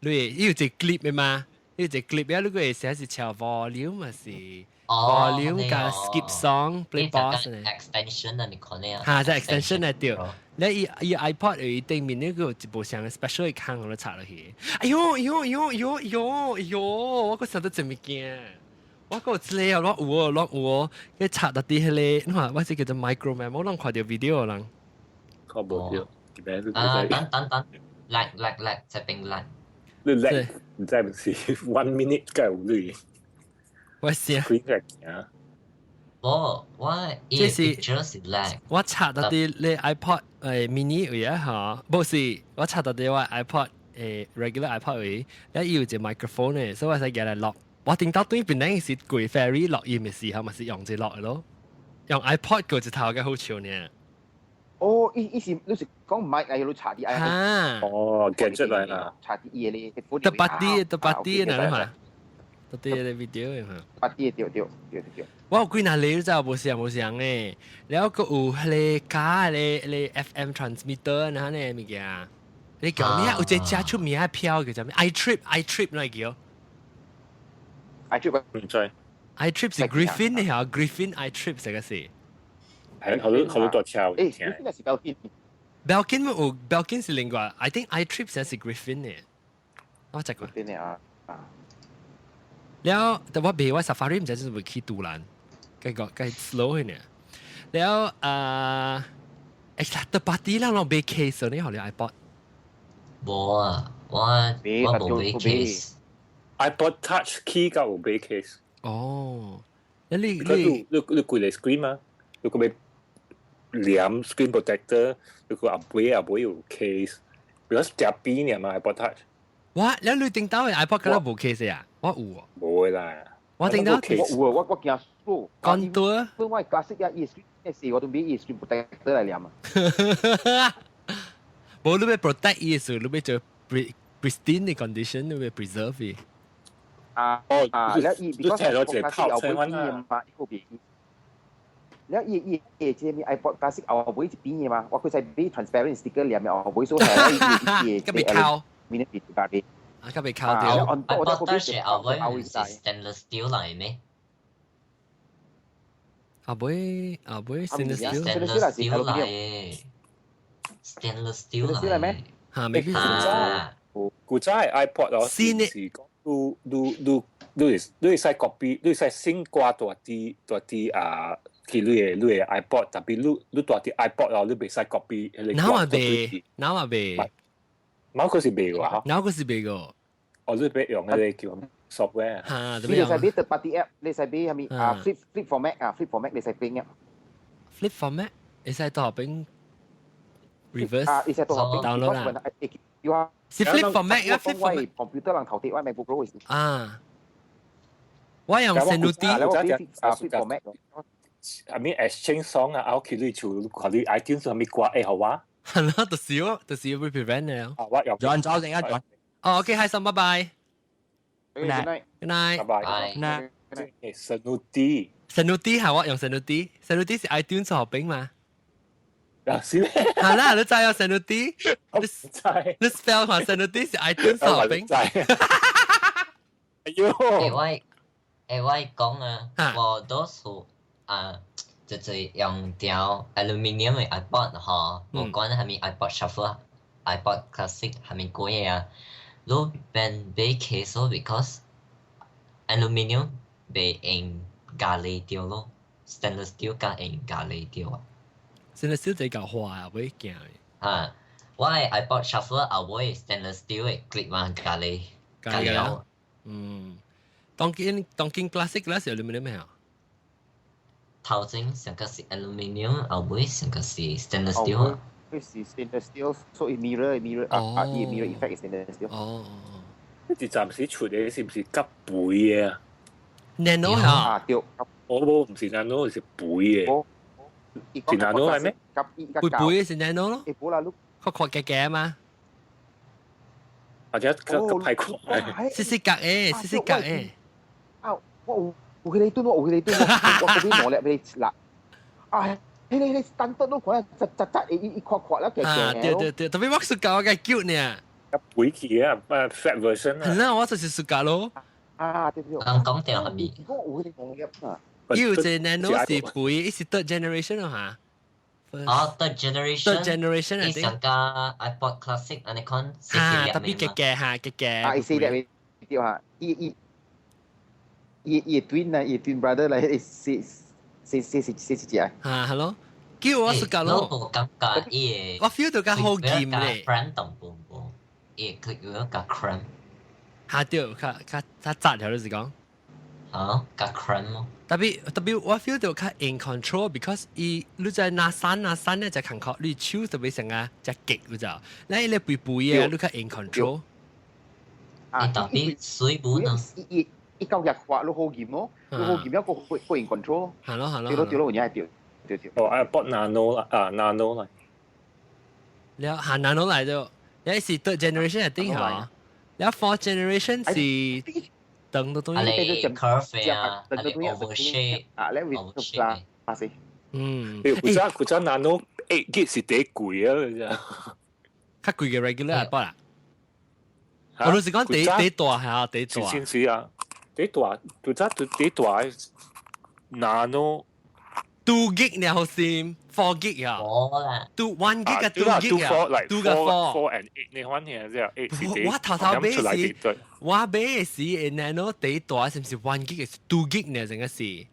你有一個 clip 嘅嘛，有一個 clip 啊，你個會寫是調 volume 還是 volume 加 skip song play pause 呢？extension 啊，你看呢？嚇，就 extension 嚟對。你伊伊 iPod 有頂面那個一部像 special 的孔，我都插落去。哎喲喲喲喲喲喲！我閣想到這物件，我閣有這個啊，攏有哦，攏有哦。佢插到佇彼個，你看我這叫做 micro 咩？我攏看著 video 人。看無著。啊，等等等，lag lag lag，這邊 lag。你 lag，唔知唔是 one minute 計有你。我是。幾個行？無，我這是是 lag。我插到佇你 iPod mini 位啊嚇，無是我插到佇我 iPod regular iPod 位，你有一個 microphone 嘅，所以我使舉來錄。我頂到對邊咧是過 ferry 錄音嘅時候，嘛是用這錄的咯，用 iPod 過一頭嘅好笑呢。哦，伊伊是你是講麥係你插啲 iPod。哦，鏡出來啦。插啲嘢咧。特別啲，特別啲，嗱你看，特別嘅 video 嘛。特別對對對對。我有幾若例就無相無相嘅，然後閣有彼個加彼個彼個 FM transmitter 那呢物件，你叫咩？有一個真出名的票叫做咩？iTrip iTrip 那叫？iTrip 唔知。 iTrip 是 Griffin 的嚇，Griffin iTrip 這個是。係好多好多大車。誒，Griffin 是 Belkin。 Belkin 有 Belkin 是另外，I think iTrip 先是 Griffin 的。我知個。 Griffin 啊。了，但我袂我 Safari 毋知是會去杜蘭。該個該 slow 呢，了啊，誒，特別啲啦，攏買 case 你學你 iPod。無啊，我我無買 case。 iPod Touch key 較有買 case。哦，你你你你規個 screen 嘛？你個買黏 screen protector，你個阿尾阿尾有 case，because 夾邊呢嘛 iPod Touch。哇！你你頂到嘅 iPod 敢若無 case 啊？我有。無啦。我頂到我有啊，我我驚輸。講多。因為 classic 啊，伊 screen 是我都買伊 screen protector 來黏啊。無你欲 protect 伊時，你欲做 pristine 的 condition，你欲 preserve 伊。啊哦啊，了伊你聽到一個炮聲嘛，伊個別。了伊伊伊這個 iPod classic 後尾一邊的嘛，我佢使買 transparent sticker 黏的後尾所以伊伊個袂扣。面別家己。啊，較袂扣掉。 iPod Touch 後尾唔是 stainless steel 來咩？後尾後尾 stainless steel stainless steel 來，stainless steel 來咩？嚇，未必。古早 iPod 哦，是是講你你你你會你會使 copy，你會使新歌大啲大啲啊，去你的你的 iPod，特別你你大啲 iPod 哦，你袂使 copy。哪話袂？哪話袂？某個是袂個嚇？哪個是袂個？哦，你別用那個叫 software。嚇，你使買 third party app，你使買係咪啊？Flip Flip for Mac 啊，Flip for Mac 你使邊啊？Flip for Mac 會使到邊 reverse 啊，會使到邊 download 啦。是 Flip for Mac 啊，Flip for Mac computer 人頭貼我 MacBook Pro 是。啊，我用 Senuti。啊，Flip for Mac。 I mean exchange song 啊，我去你厝看你 iTunes 上面掛會好啊。係咯，就是咯，就是要 prevent 了。啊，我用。轉走陣間轉。哦，OK，開心，拜拜。 Good night。 Good night。拜拜。 Good night。 Senuti。 Senuti 係我用 Senuti，Senuti 是 iTunes 學餅嘛？啊，是咩？係啦，你知啊 Senuti？你知？你 spell 下 Senuti 是 iTunes 學餅。哎呦！誒我誒我講啊，我多數啊，就是用條 aluminium 的 iPod 吼，無管係咪 iPod Shuffle、iPod Classic 係咪貴啊，你變買 case 咯，because aluminium 袂用咖喱掉咯，stainless steel 較用咖喱掉啊。 stainless steel 這個化啊，會驚。啊，我的 iPod Shuffle 後尾 stainless steel 的 clip 嘛咖喱咖喱了。嗯，當今當今 classic 啦是 aluminium 咩啊？頭前上個是 aluminium，後尾上個是 stainless steel 啊。佢是 stainless steel，所以 mirror mirror 啊啊，伊 mirror effect stainless steel。哦。這暫時出的是毋是較肥的啊？Nano 嚇？啊對。我無毋是 nano，是肥的。是 nano 係咩？肥肥的是 nano 咯。欸，無啦，你較闊嘅嘅嘛。或者個個派款。細細格誒，細細格誒。啊，我有有彼個墩，我有彼個墩，我嗰邊兩粒俾你啦。啊，彼個彼個單獨都看，實實實一一塊塊啦，啊，對對對，特別我暑假我個叫呢。一背起啊，flat version 啊。係啦，我就是暑假咯。啊，對對。人講掉係咪？講有彼個兩粒啊。有一個 nano 是背，是 third generation 咯嚇。哦，third generation。 third generation 啊，伊上加 iPod Classic 按呢款。嚇，特別嘅嘅嚇，嘅嘅。啊，伊四粒對嚇，伊伊伊伊 twin 啊，伊 twin brother 嚟，四四四四四四隻啊。嚇，係咯，叫我暑假咯。我感覺伊我 feel 到較好劍咧。 friend 同半半，伊 click 咗較 cramp。嚇對，較較較窄條就是講。嚇，較 cramp 咯。特別特別我 feel 到較 in control，because 伊你在拿山拿山咧就感覺你手特別成啊只極你知道，你咧背背嘅你較 in control。啊，特別水本啊。伊伊伊夠日滑，你好嚴咯，你好嚴一個會會 in control。係咯係咯。對咯對咯，有影對對對。哦，iPod Nano 啦，啊 Nano 嚟。了行 Nano 嚟咗，有是 third generation 係點嚇？了 fourth generation 是。等到東西，你 curve 啊，你 oval shape 啊，你 oval 啦，啊是。嗯，古早古早 Nano 8 G 是第貴啊，較貴嘅 regular iPod 啊。我老實講，第第大係啊，第大。先是啊，第大，古早第大 Nano 2 gig 呢好似 4 gig 啊。冇啦。 2 1 gig 啊，2 gig 啊，two 個 four。 4 and 8，你看呢只 eight 是第。我頭頭買時，我買的時 Nano 第大是毋是 1 gig 是 2 gig 呢？成個是。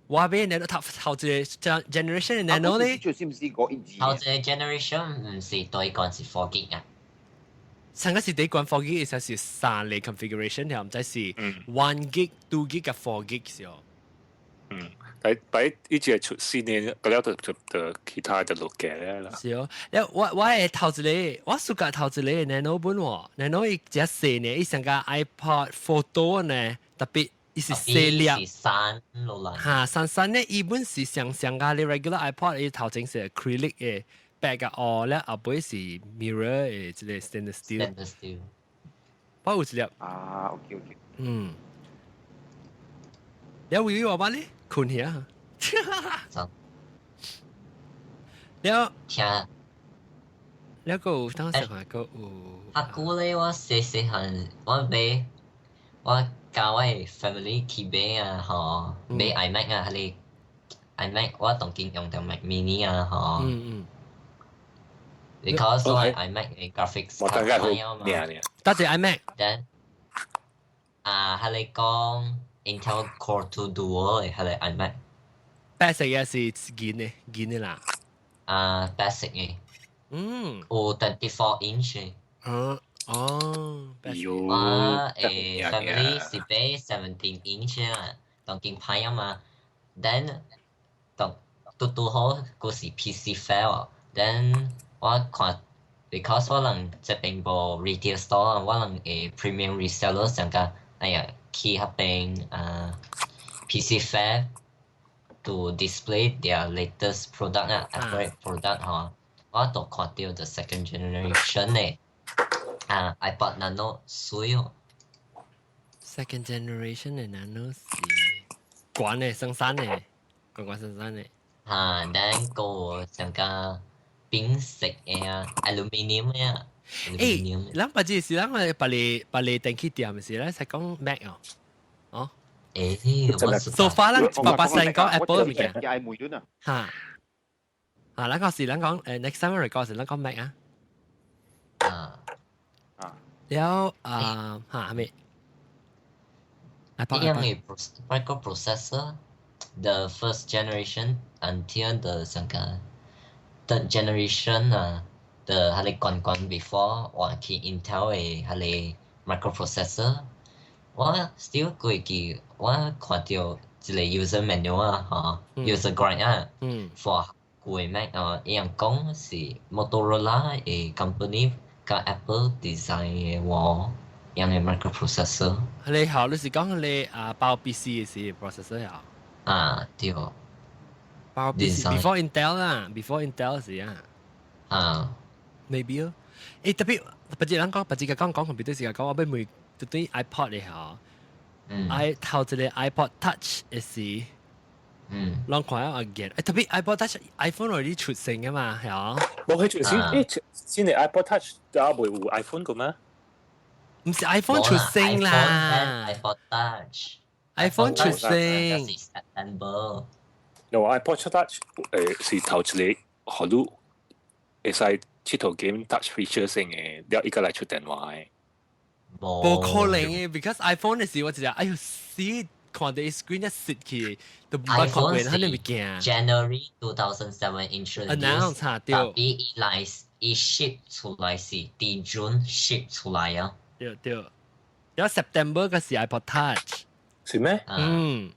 我買 Nano 頭頭一個 generation Nano 咧。就是毋是個一字。頭一個 generation 毋是對講是 4 gig 啊。上個是第一關 4 gig 是是三個 configuration 條，毋知是 1 gig、2 gig 佮 4 gig 是哦。嗯。但但一直出四年，嗰了就就就其他就落嘅啦。是哦，我我會頭一個，我暑假頭一個 Nano 本喎，Nano 伊只細呢，伊上個 iPod Photo 呢，特別伊是細粒。是三落來。嚇，三三呢，伊本是上上個你 regular iPod，伊頭前是 acrylic 的白個哦，咧後尾是 mirror 的這個 stainless steel。 stainless steel。我有一粒。啊，OK OK。嗯。你會話把咧？困去啊！了，聽，了個有當時看個有。阿姑咧，我細細漢我買，我教我 family 去買啊，吼，買 iMac 啊，彼個 iMac 我當今用著 Mac Mini 啊，吼。Because 我 iMac 的 graphics 較歹啊嘛。多謝 iMac。 Then 啊，彼個講 Intel Core 2 Duo 的彼個 iMac。白色嘅是銀的，銀的啦。啊，白色的。有 24 inch 的。嗯，哦。我誒 family 是買 17 inch 啊，當今歹啊嘛。Then 當拄拄好，閣是 PC fair。Then 我看，because 我人這邊無 retail store，我人會 premium reseller 上個，哎呀，去彼邊啊 PC fair to display their latest product 啊，upgrade product 吼，我都看到 the second generation 的啊 iPod Nano 水哦。 Second generation 的 Nano 是懸的，生產的，懸懸生產的。嚇，then 個上個冰色的啊，aluminium 的啊。誒，咱捌只是咱個別個別個電器店是咱才講 Mac 哦，哦。誒，我 so far 咱八八成講 Apple 物件。係每段啊。嚇，啊，咱講是咱講誒，next time record 是咱講 Mac 啊。啊。啊。了啊嚇係咪？一樣嘅 microprocessor, the first generation until the 上個 third generation 啊，the 彼個關關 before 換去 Intel 的彼個 microprocessor，我 still 過記我看到一個 user manual 啊，吼，user guide 啊，for 舊的 Mac 啊，伊人講是 Motorola 的 company 佮 Apple design 的喎。樣的 microprocessor。你好，你是講你啊 PowerPC 的是 processor 呀？啊，對。 PowerPC before Intel 啦，before Intel 是啊。啊。 Maybe 哦。誒特別別隻人講，別隻講講同別對時間講，我欲問就對 iPod 嘅嗬，i 頭一個 iPod Touch 嘅時，攏看下見，誒特別 iPod Touch iPhone 嗰啲出先嘅嘛，係啊。冇佢出先，誒先係 iPod Touch，就未有 iPhone 個咩？唔是 iPhone 出先啦，iPod Touch。 iPhone 出先。 September。 No iPod Touch 是頭一個，予你會使𨑨迌 game touch feature 先嘅，了伊閣來出電話嘅。無可能嘅，because iPhone 嘅時我就係，哎喲死，看到 screen 一蝕去，都毋捌看過，佢哋物件。 January 2007 introduce。 Announce 對。特別伊來伊 ship 出來是佇 June ship 出來啊。對對，有 September 嗰時 iPod Touch。是咩？嗯。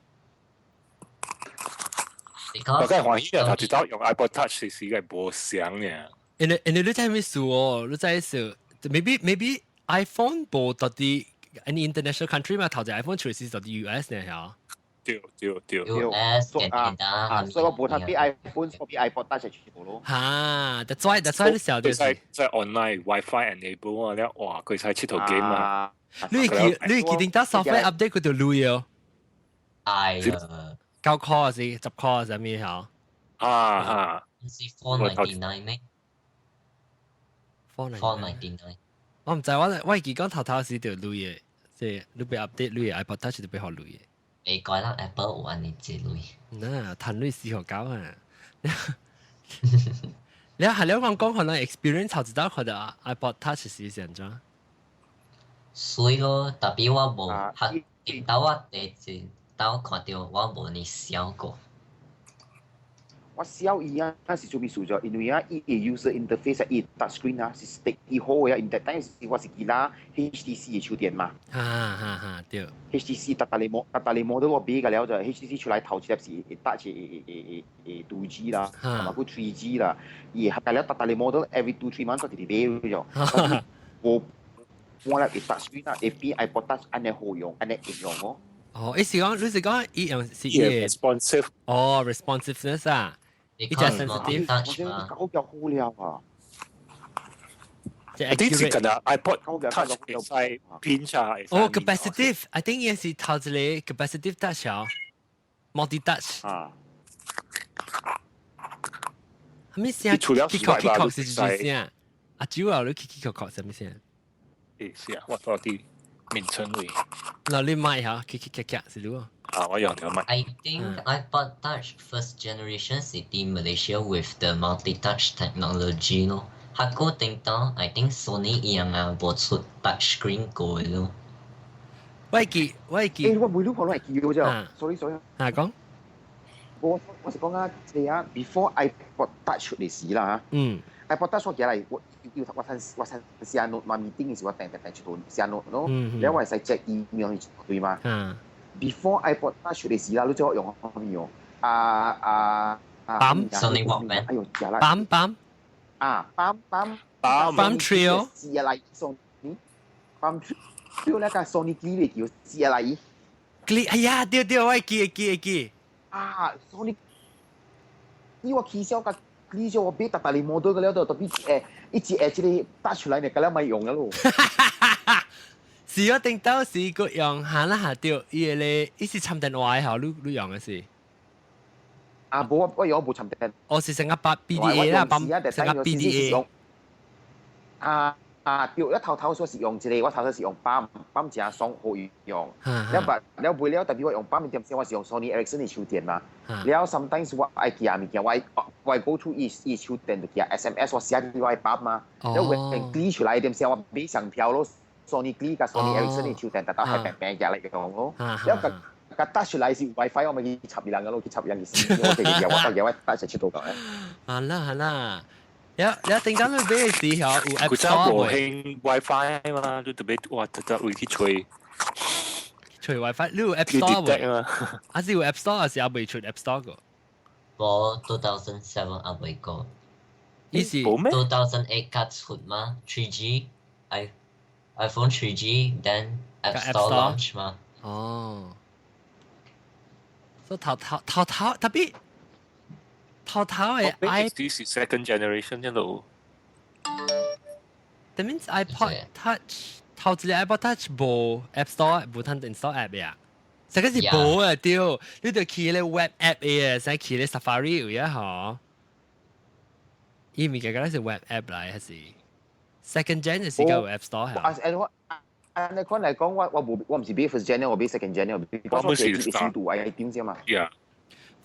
我梗係歡喜啊！頭一道用 iPod Touch 是時個無相嘅。因為你知咩事哦？你知是 maybe iPhone 無到底 any international country 嘛？頭隻 iPhone 出是到底 US 呢？嚇。對對對。 US 啊啊！所以我無特別 iPhone，我比 iPod Touch 全部咯。嚇！That's why 你曉得是。在 online WiFi enable 啊，了哇，佢使𨑨迌 game 啊。你記定得 software update 佢就鐳哦。係啊。 9塊是10塊啥物嚇？啊啊！是 499 咩 ？499。我毋知，我記講頭頭時就鐳的，即係你欲 update 你的 iPod Touch 就欲予鐳的。未改啦，Apple 有按呢這類。那趁鐳四予九啊！你係你講講可能 experience 頭一道看到 iPod Touch 是按怎？水咯，特別我無，直到我第一道看到我無呢痟過。我痟伊啊，是做咩事咗？因為啊，伊嘅 user interface 啊，伊 touch screen 啊，是 stick 伊好嘅啊。in that time 是我是記啦 HTC 嘅手電嘛。哈哈哈，對。 HTC 逐逐個模，逐逐個 model 我買個了就 HTC 出來頭一粒是 touch 會 2G 啦，同埋個 3G 啦，伊合了逐逐個 model every 2-3 months 我直直買咗。我半粒會 touch screen 啊，會比 iPod touch 按呢好用，按呢應用哦。哦，意思講你是講伊用是伊 responsive。哦，responsiveness 啊。伊只 sensitive。搞較好了啊！我啲是近啊 iPod Touch 會使 pinch 啊。哦，capacitive，I think 也是頭一個 capacitive touch 啊，multi touch。啊。係咩聲？除了 kik kok kik 是啥聲？阿蕉啊，你 kik kik kok 什麼聲？誒，是啊，我多啲名稱位。嗱，你麥下 kik kik kik 是咯。啊，我用條麥。 I think iPod Touch first generation 是佇 Malaysia with the multi-touch technology 咯。較過頂當，I think Sony 一樣啊，無出 touch screen 過咯。我記，我記。誒，我每路可能會記啫。Sorry sorry。啊，講。我是講啊，這個啊，before iPod Touch 出嚟時啦嚇。iPod Touch 我記來，我要我趁寫 note 嘛，meeting 嘅時我訂訂訂出圖寫 note 咯。然後我會使 check email 對嗎？Before iPod Touch 出嚟時啦，你最好用咩用？啊啊啊 Palm Sony Walkman。哎呦，食啦。 Palm Palm。啊，Palm Palm。 Palm Treo。 CLI Sony。Palm Treo 那個 Sony 機嚟叫 CLI。機，哎呀，對對，我記記記。啊，Sony，呢我起痟甲起痟我買逐逐個 model 個了，就特別一直這個打出來呢，個了咪用了咯。是我頂到是個用下啦下對，伊個咧，伊是插電話的，你用的是？啊，無我用無插電。我是成個八 PDA 啦，成個 PDA。啊啊，對，一頭頭說是用這個，我頭頭是用 Palm Palm 誠爽好用。了白了尾了，特別我用 Palm 點先，我是用 Sony Ericsson 的手電嘛。了 sometimes 我愛寄物件，我愛 go to 伊手電就寄 SMS，我寫佇我 Palm 嘛。了會寄出來點先，我買上票咯。Sony 機佮 Sony Ericsson 的手電，特特係平平寄來用咯。了個個打出來是 WiFi，我咪去插伊人個咯，去插伊人去試。我記我到我打就出到個。好啦好啦。有有陣間你買嘅時候有 App 古早 Store 無興 WiFi 嘛，你特別哇，特特會去揣揣 WiFi，你有 App Store 無？啊，啊是有 App Store 還是還未出 App Store 個？無，2007還未過。意思無咩？2008較出嘛？3G i iPhone 3G then App Store launch 嘛？哦。所以頭頭頭頭特別。頭頭嘅 i 是 second generation 一路。That means iPod Touch 頭一個 iPod Touch 無 App Store，無通 install app 呀。這個是無啊，對，你就去咧 web app 嘅，使去咧 Safari 有呀嗬。伊物件敢是 web app 來，還是 second gen 就是個 App Store 係。啊，我按呢款來講，我無我毋是買 first gen，我買 second gen，我我是速度愛點先嘛。 Yeah。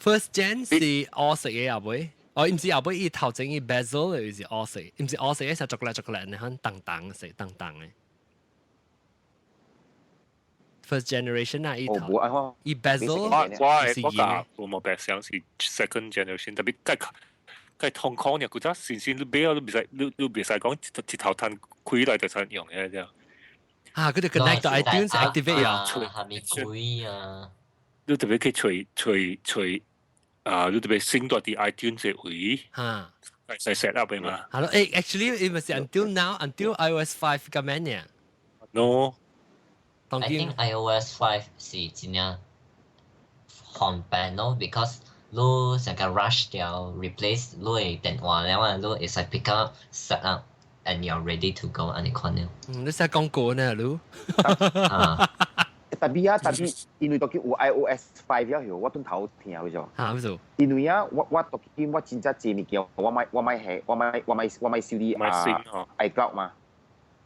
First gen 是黑色嘅後尾，哦，毋是後尾伊頭前伊 bezel 嘅是黑色，毋是黑色嘅是 chocolate chocolate，你看當當色當當嘅。First generation 啊，伊頭伊 bezel 我我我我冇白想是 second generation，特別計計痛苦呢，古早先先你買你袂使你你袂使講一頭攤開來就使用嘅這樣。啊，佢就 connect 到 iTunes activate 啊，係咪貴啊？你特別去隨隨隨啊！你特別升到啲 iTunes 嘅位，嚇，使 set up 嘅嘛。係咯，誒，actually 伊咪是 until now until iOS 5 咁樣呢？No。 I think iOS 5 是真正方便咯，because 你成個 rush 掉 replace 你的電話了啊，你會使 pick up set up and you're ready to go 按呢款了。嗯，你使講過呢，你？啊。特別啊，特別因為當今有 iOS 5 了後，我轉頭聽嘅啫。嚇，咩做？因為啊，我當今我真正濟物件，我買我買係我買我買我買收啲啊 iCloud 嘛，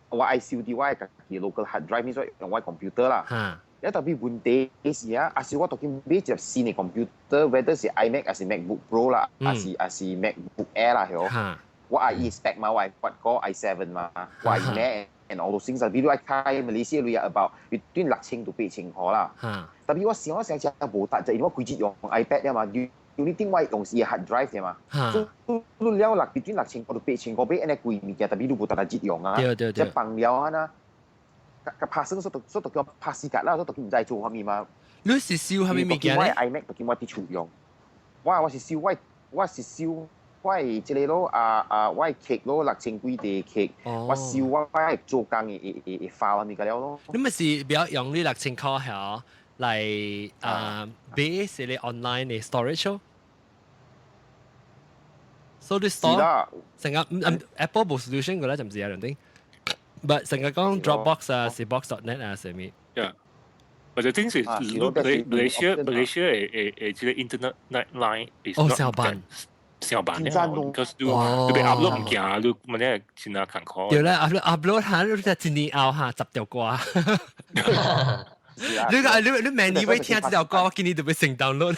我愛收啲我家己 local hard drive，所以用我 computer 啦。嚇。一特別問題是啊，啊是我當今買一隻新的 computer，whether 是 iMac 還是 MacBook Pro 啦，還是 MacBook Air 啦，係我愛伊 spec 嘛，我愛 quad core i7 嘛，我愛咩？and all those things 比如我開馬來西亞 about between 6000到8000塊啦。特別我想我成日無達，就因為我規日用 iPad 啊嘛，有你另外用是 hard drive 嘅嘛。你了六 between 6000塊到8000塊買按呢貴物件，特別你無達達用啊。對對對。即放了啊呐，個拍算說說叫拍時間啦，說都毋知做啥物嘛。你是燒啥物物件咧我 iMac 都叫我佇厝用。我是燒我是燒。我係這個咯，啊啊，我係客咯，6000幾地客，我燒我係做工嘅嘅嘅 file 物個了咯。你咪是比較用你6000塊嚇嚟啊，base 你 online 嘅 storage 咯。So 你 store 成個 Apple 無 solution 個咧，就唔知啊兩點。But 成個講 Dropbox 啊，是 Box.net 啊，啥物？Yeah。或者真是 Malaysia Malaysia 嘅嘅這個 internet line is 哦，小班。小班咧，because 你你被 upload 物件，你乜嘢真係艱苦。對啦，upload upload 下你就一年後下10條歌。你個你你明年會聽這條歌，我今年就會先 download。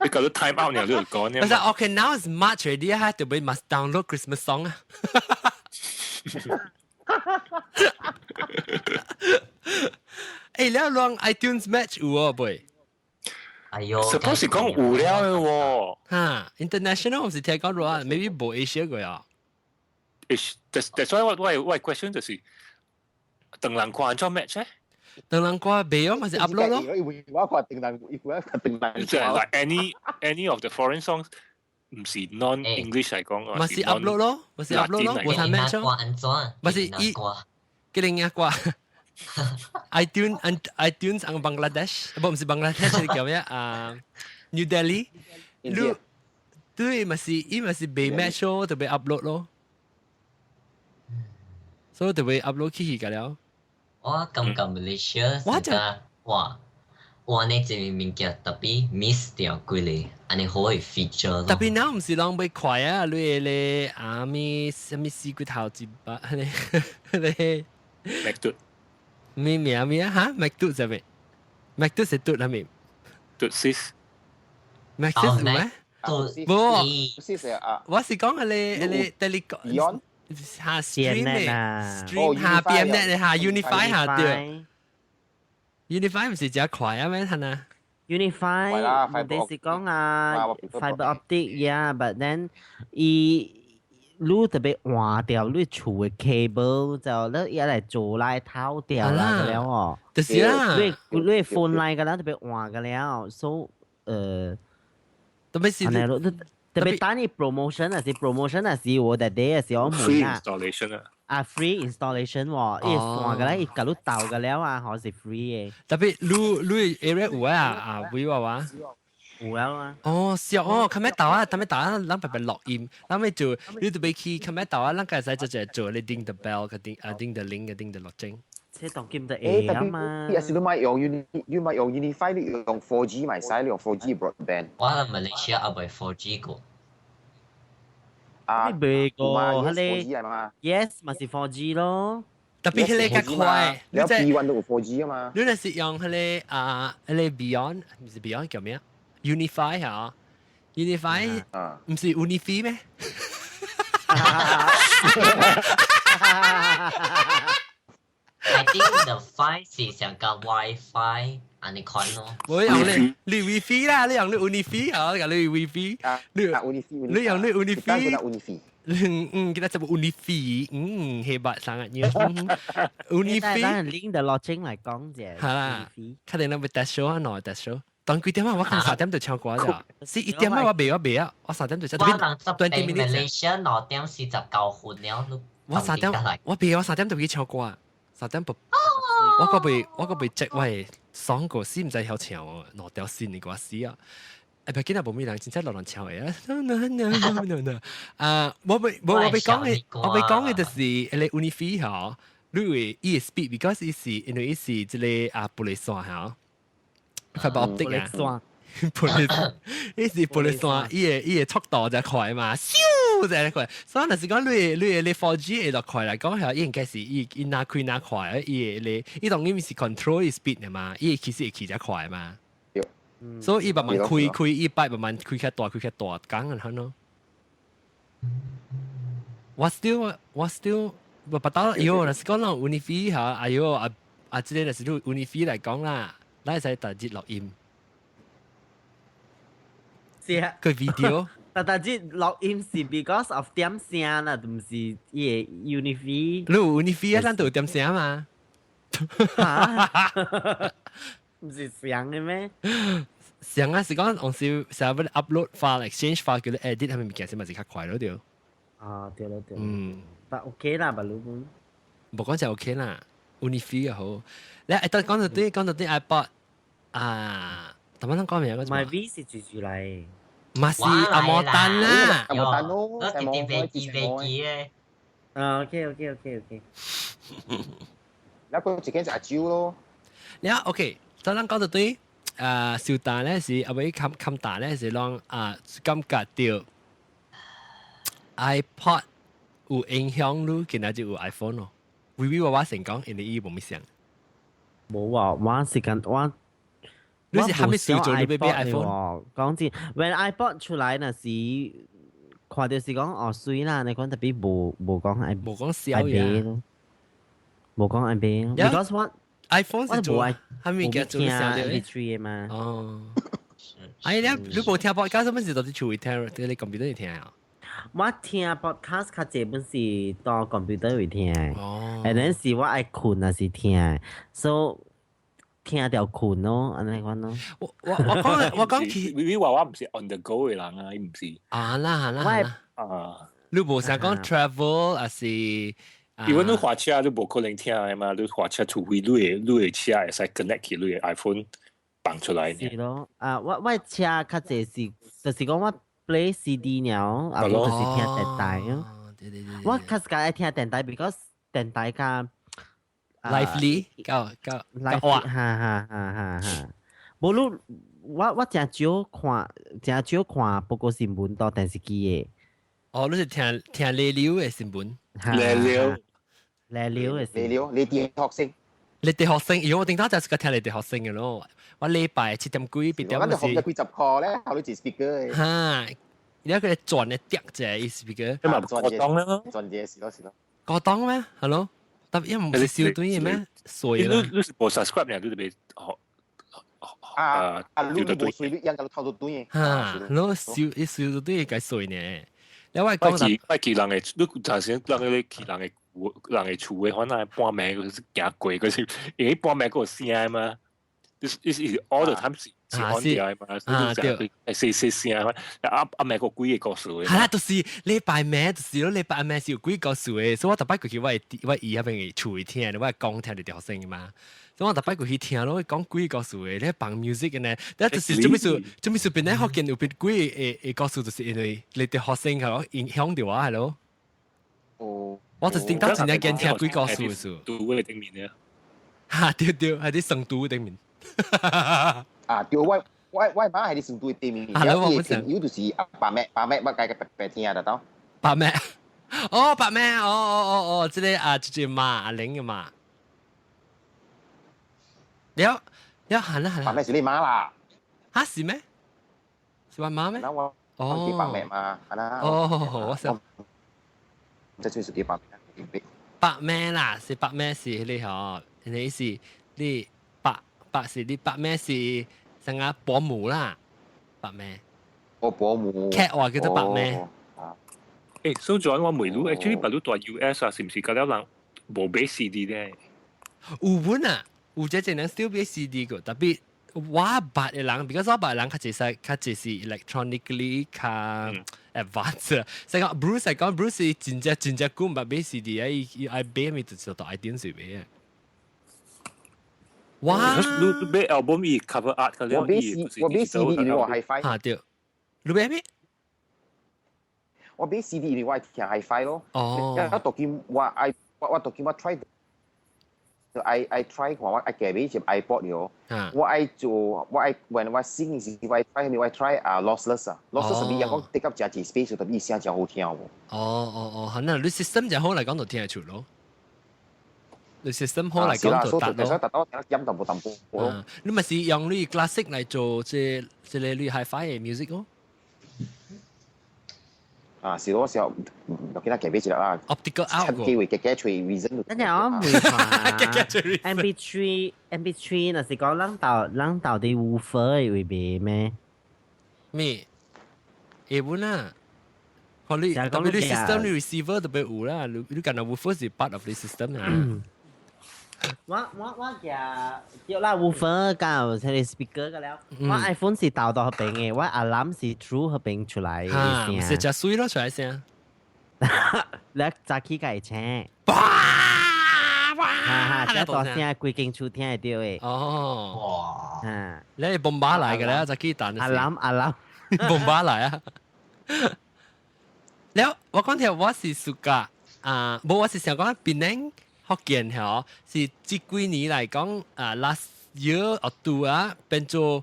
你搞到 time out 你就講呢。我話 OK now it's March already 啊，就會 must download Christmas song 啊。誒，你講 iTunes Match 有哦，妹？哎呦，suppose 是講有了嘅喎。嚇，international 唔是聽講話，maybe 無 Asia 個呀。 That's why 我 question 就是，唐人歌按怎 match 咧？唐人歌袂哦，嘛是 upload 咯。我看唐人，我看唐人。即係 like any of the foreign songs 唔是 non English 嚟講，嘛是 upload 咯，嘛是 upload 咯，無通 match 咯。嘛是伊，吉林亞歌。iTunes iTunes ang Bangladesh，不，唔是 Bangladesh 叫咩啊？New Delhi，你對嘛是伊嘛是被 match 咯，就被 upload 咯，所以就被 upload 去去個了。我感覺 Malaysia 我就哇，我呢這個物件特別 miss 掉幾個，按呢好的 feature。特別嗱唔是攏欲快啊，你咧阿咪啥物死骨頭一百，咧咧。麥嘟。咩名咩啊？嚇，麥嘟係咩？麥嘟是嘟係咩？嘟 sis。麥嘟是咩？冇，我是講係你你 telecom 下 stream 嘅，stream 下 BMnet 下 Unifi 下對。Unifi 唔是真快啊咩？係啊。 Unifi 問題是講啊，fiber optic yeah，but then 伊。你特別換掉你厝的 cable 就你一來做來偷掉啦個了哦，就是啦，你你 phone line 個啦特別換個了，所以特別是特別當你 promotion 啊是 promotion 啊是我哋啲啊是我 free installation 啊，啊 free installation 喎，伊換個咧伊甲你鬥個了啊，可是 free 嘅。特別你你 area 有啊啊，會話話。有啊。哦，是哦，較尾豆啊，較尾豆啊，咱白白錄音，咱咪做，你就欲去較尾豆啊，咱個使就做你叮 the bell 個叮啊叮 the 鈴個叮 the 落鐘。這當今就會啊嘛。你是你買用 Uni，你買用 Unifi，你用 4G 咪使，你用 4G broadband。我喺馬來西亞也未 4G 過。啊，未過，彼個 Yes 嘛是 4G 咯。特別彼個較快，你 B1 都有 4G 啊嘛。你若是用彼個啊，彼個 Beyond，毋是 Beyond 叫咩啊？Unifi 嚇，Unifi 毋是 Unifi 咩？ I think the fi 是上個 WiFi，按呢款咯。我用你你 WiFi 啦，你用你 Unifi 嚇，你講你 WiFi，你你用你 Unifi。嗯，kita sebut Unifi，嗯，hebat sangatnya. Unifi。咱拎的落鐘來講者。係啦，確定咱欲 test show 啊，喏 test show。當幾點啊？我講3點就唱歌咋。是1點啊？我袂我袂啊，我三點就唱。我人這邊 Malaysia 2點49分了。我三點，我袂我三點就去唱歌。三點不，我個袂我個袂接喂，爽過死毋知曉唱哦，2條線的歌死啊！欸，別緊啊，無咩人真正落人唱的啊！no no no 啊，我欲我我欲講的，我欲講的就是彼个 Unifi 吼，你會伊的 speed，because 伊是因為伊是這個啊玻璃線吼，fiber optic 啊，玻璃，伊是玻璃線，伊的速度就快嘛，咻就快。所以若是講你的 4G 會落快來講，係應該是伊伊若開若快，伊的你伊當然是 control speed 的嘛，伊其實會起較快嘛。所以伊慢慢開開，伊擺慢慢開較大，開較大，講啊，咯。我 still 我 still 我不到，喲，若是講咱 Unifi 嚇，哎喲啊啊，這个若是你 Unifi 來講啦，咱會使逐日錄音。是啊。個 video。但逐日錄音是 because of 點聲啦，毋是伊个 Unifi。你有 Unifi 啊，咱就有點聲嘛。毋是聲的咩？聲啊，是講往時成日欲 upload file exchange file 叫你 edit 係咪物件，是咪是較快咯？對。啊，對咯對。嗯。但 OK 啦，白魯本。無講就 OK 啦，Unifi 又好。你誒，當講到啲講到啲 iPod 啊，頭先講咩啊？咪 V 是住住嚟。嘛是阿摩丹啦，阿摩丹咯，我直直飛機飛機嘅。啊，OK OK OK OK。那個一間就阿蕉咯。你啊 OK，頭先講到對。啊，小大咧是阿尾冚冚大咧是攏啊，感覺到 iPod 有影響你，今仔就有 iPhone 咯。微微我我成講，因為伊無物想。無啊，我時間我，你是蝦米時做你欲買 iPhone？講真，when iPod 出來那時，看到是講哦媠啦，你講特別無無講愛無講痟嘢，無講愛買，because 我。 iPhone 是做，係咪叫做啥的？ MP3 嘛。哦。哎，你你無聽 podcast 乜事？到底厝會聽，佇你 computer 會聽啊？我聽 podcast 較濟本是當 computer 會聽。哦。 and then 是我愛睏還是聽，所以聽著睏咯，按呢款咯。我我我講我講起，你話我毋是 on the go 的人啊，伊毋是。啊啦啦啦。啊。你無想講 travel 還是？因為你駛車你無可能聽的嘛，你駛車除非你的車會使 connect 去你的 iPhone 放出來。是咯，啊，我我車較濟是，就是講我 play CD 爾，啊，我就是聽電台咯。我較時間愛聽電台，because 電台較 lively，較較較活。哈哈哈哈哈！無你我我誠少看，誠少看報告新聞到電視機的。哦，你是聽聽 radio 的新聞。 radio， radio 的 radio，你啲學生，你啲學生，如果我頂頭就是個聽你啲學生嘅咯。我禮拜7點幾8點我學咗幾十課咧，後你自 speaker。哈，而家佢哋轉嘅碟啫，伊 speaker。咁嘛，過檔啦，轉嘢是咯是咯。過檔咩？Hello，特別唔是小隊嘅咩？水啦。你是無 subscribe 呢？你就袂學。啊啊！你無水，你應該偷到對。哈，你小伊小隊該水呢？你我講，我去人的，你有陣時人咧去人的人的厝的，反正半暝佢是行過，佢是因為半暝閣有聲嘛。This is all the time 是是按掉嘛，啊對，係四四聲嘛，啊啊美國幾個故事嘅。係啦，就是禮拜尾，就是咯，禮拜尾是有幾個故事嘅，所以我逐擺過去我姨嗰邊嘅厝裡聽，我講聽就大聲嘛。所以我逐擺過去聽咯，講幾個故事嘅，咧放 music 嘅呢，但就是做咩事？做咩事？變咧福建有變幾個故事，就是因為你啲學生係咯影響到我係咯。哦，我就是頂到真正見聽幾個故事嘅事。拄嘅頂面咧。哈，對對，係啲成都頂面。啊，對，我媽係啲成都對面，啊，我朋友就是阿爸妹，爸妹我計個白白聽得到。白咩？哦，白咩？哦哦哦哦，這個啊，就是媽阿玲嘅媽。了了，行啦行啦。白咩是你媽啦？哈是咩？是我媽咩？哦，白咩嘛？係啦。哦，我想。這就是啲白咩？白咩啦？是白咩是你嗬？你是你白白是你白咩是成個保姆啦？白咩？哦，保姆。劇話叫做白咩？誒，所以我問你，actually 白你住 US 啊，是唔是嗰了人無買 CD 咧？有本啊，有這隻人 still 買 CD 個，特別我捌的人，because 我捌的人較濟使較濟是 electronically 較 advanced。所以講 Bruce 係講 Bruce 是真正真正久毋捌買 CD 啊，伊伊愛買咪就到 iTunes 買啊。哇！你買 album 伊 cover art 個了，我買 CD 因為我 HiFi。嚇對，你買咩？我買 CD 因為我愛聽 HiFi 咯。哦。我當今我愛我當今我 try。I try 看我愛加買一 iPod 了，我愛做我愛 when 我 sing 時我愛 try 我愛 try 啊 lossless 啊，lossless 是比人講 take up 誠濟 space，特別聲誠好聽喎。哦哦哦，可能你 system 就好嚟講就聽得出咯。你 system 好嚟講就得咯。達到聽音淡薄淡薄咯。你咪是用你 classic 嚟做這這個你 HiFi 嘅 music 咯。啊，是咯，時候我見他夾俾一啦。 Optical out 趁機會夾夾吹 reason。等陣我唔會看 MP3 MP3 若是講咱到咱到底 woofer 會賣咩？咩？會本啊？可你特別你 system 你 receiver 特別有啦，你你講 woofer 是 part of the system 啊。我我嘅叫啦 woofer 加有這個 speaker 個了，我 iPhone 是導到嗰邊嘅，我 alarm 是 through 嗰邊出來嘅聲。是真水咯出來聲。你早起會醒。哇哇！哈哈，這大聲，規間厝聽會到嘅。哦。哇！啊，你係bomba 來嘅咧，就去彈。 alarm alarm。 bomba 來啊！了，我講條我是暑假啊，無我是想講檳城福建嗬，是這幾年來講啊，last year or two 啊，變做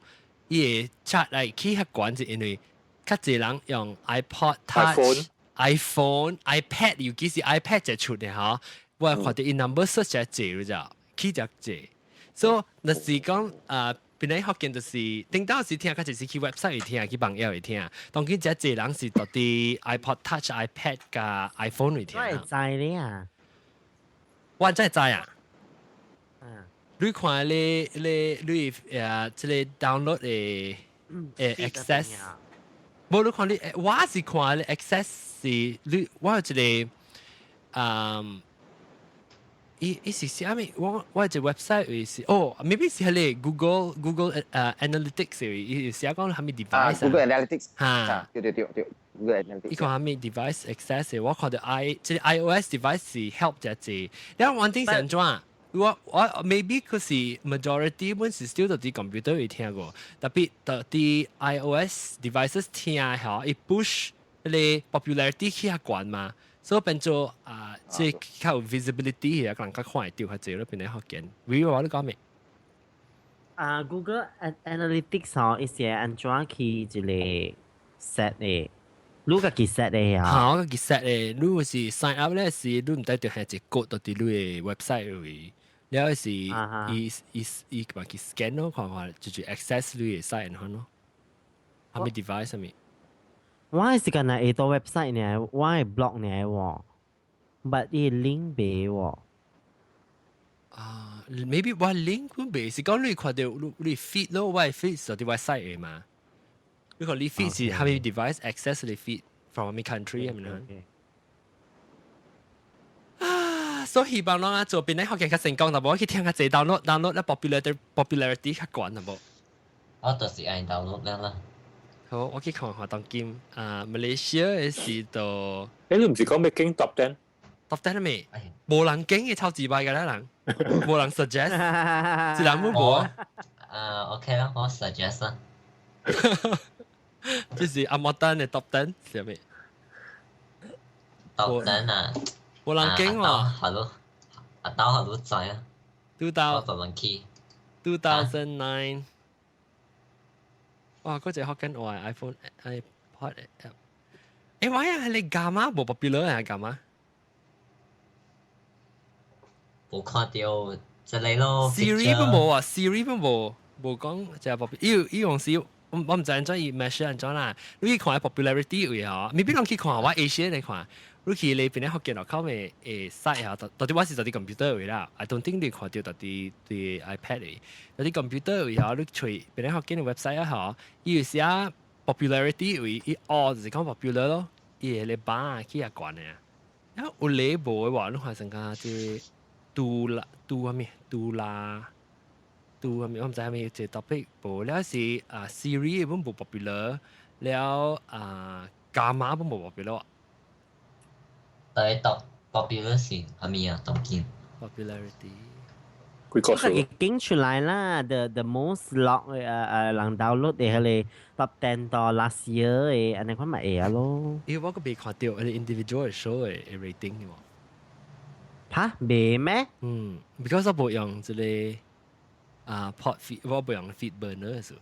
伊會 chart 來去較懸，是因為較濟人用 iPod Touch、iPhone、iPad，尤其是 iPad 就出的嗬，我看到伊 number search 就濟了咋，起就濟，所以若是講啊。檳城福建就是頂到時聽，較濟是去 website 會聽，去網頁會聽。當今這濟人是到佇 iPod Touch、iPad 加 iPhone 會聽。我會知咧啊！我真係知啊！嗯，你看你你你誒，這個 download 的誒 access，無你看你，我是看你 access 是你，我有一個嗯。伊伊是啥物？我我一個 website 是哦，maybe 是彼個 Google Analytics 伊寫講啥物 device ，Google Analytics 哈，對對對對，Google Analytics。伊看啥物 device access，我看到 i 這個 iOS device 是 help 這濟。然後 one thing 是按怎？我我 maybe 佢是 majority 本是 still 佇 computer 會聽過，特別佇 iOS devices 聽嚇，伊 push 彼個 popularity 去較懸嘛。所以變做啊，這較有 visibility 啊，人較看會到較濟咯，變咧福建。為我你講咩？啊，Google Analytics 吼，伊是按怎去一個 set 的？你家己 set 的啊？好，我家己 set 的。你是 sign up 咧，是你毋知著係一個 code 到佇你的 website 位，了是伊伊伊嘛去 scan 咯，看看就是 access 你的 site 按咯。啥物 device 啥物？我係是干那會到 website 呢，我係 blog 呢喎，but 伊 link 袂喎。啊，maybe 我 link 本袂是講你看到你你 feed 咯，我 feed 是佇 website 的嘛。你看你 feed 是啥物 device access 你 feed from 啥物 country 係咪啊？所以希望攏啊做檳城福建較成功，但無去聽較濟 download download 咧 popularity popularity 較懸，淡薄。我就是愛 download 了啦。好，我去看看當今啊，馬來西亞的是到。你唔是講欲揀 top ten？ Top ten 未？無人揀嘅超自敗嘅啦人，無人 suggest，一人都無。啊，OK 啦，我 suggest 啦。這是阿莫丹嘅 top ten 是咩？top ten 啊，無人揀喎。係咯，阿兜係都知啊。 Two thousand key。 2009。哇！嗰隻學緊我係 iPhone iPod app。誒，喂啊，你幹嘛無 popular 啊？幹嘛？無看到這個咯。 Siri 都無啊，Siri 都無無講就係 popular。伊伊用時我唔知按怎伊 measure 按怎啦。你去看 popularity 位吼，未必攏去看我 Asia 嚟看。你去你邊咧福建落口嘅誒 site 啊，到底我是到底 computer 位啦。I don't think 你看到到底對 iPad 嚟，到底 computer 位吼，你揣邊咧福建嘅 website 啊吼，伊有寫 popularity 位，伊哦就是講 popular 咯，伊會咧把去也懸嘅啊。啊有禮無嘅話，你看成個這杜拉杜啥物杜拉杜啥物，我毋知啥物這 topic 無了是啊 Siri 本無 popular，了啊伽馬本無 popular。對，top popular 是啥物啊？當今 popularity。幾個數？揀出來啦，the most log 人 download 的彼個 top ten 到 last year 的，按呢款嘛會啊咯。因為我閣未看到，彼 individual show 的 rating 喎。哈？未咩？嗯，because 我無用這個啊 pod feed，我無用 feed burner 數。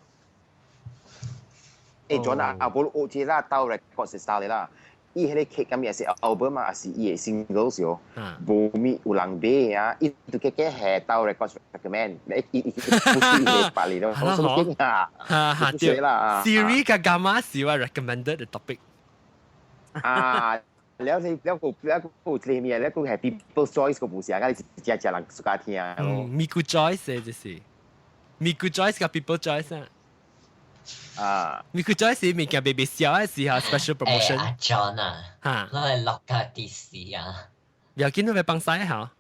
誒，John 啊，阿無學這啦，到 record style 啦。伊彼個曲咁也是 album 啊，還是伊的 singles 喲，無咪有人買啊，伊就加加係到 record recommend，你伊伊不是伊個百里咯，我什麼經啊？哈哈，對啦，Siri 佮伽馬是我 recommended 的 topic。啊，了你了個了個這面了個係 people's choice 個不是啊，你真正人喜歡聽。嗯，咪個 choice 就是，咪個 choice 佮 people choice 啊。啊！咪個 choice 物件別別小的時候 special promotion。阿 John 啊，嚇，我係落架電視啊。要緊你咪幫晒嚇。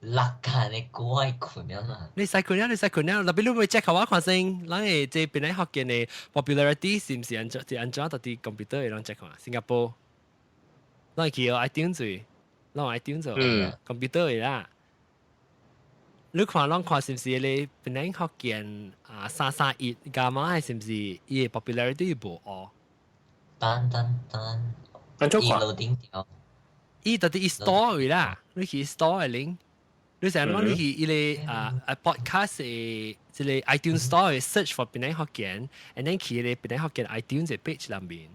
落架你過困啊嘛。你使困啊！你使困啊！特別你會 check 我看先，咱的這邊咧福建的 popularity 是毋是按怎是按怎到底 computer 會攏 check 看？新加坡，咱去 iTunes 做，攏 iTunes 做，computer 的啦。你看攏看是毋是咧檳城福建啊331加碼是毋是伊的 popularity 無哦？等等等，按怎看？伊樓頂條，伊到底伊 store 位啦，你去 store 的 link。你成日講你去伊個啊啊 podcast 的這個 iTunes Store search for 檳城福建，and then 去個檳城福建 iTunes 的 page 內面。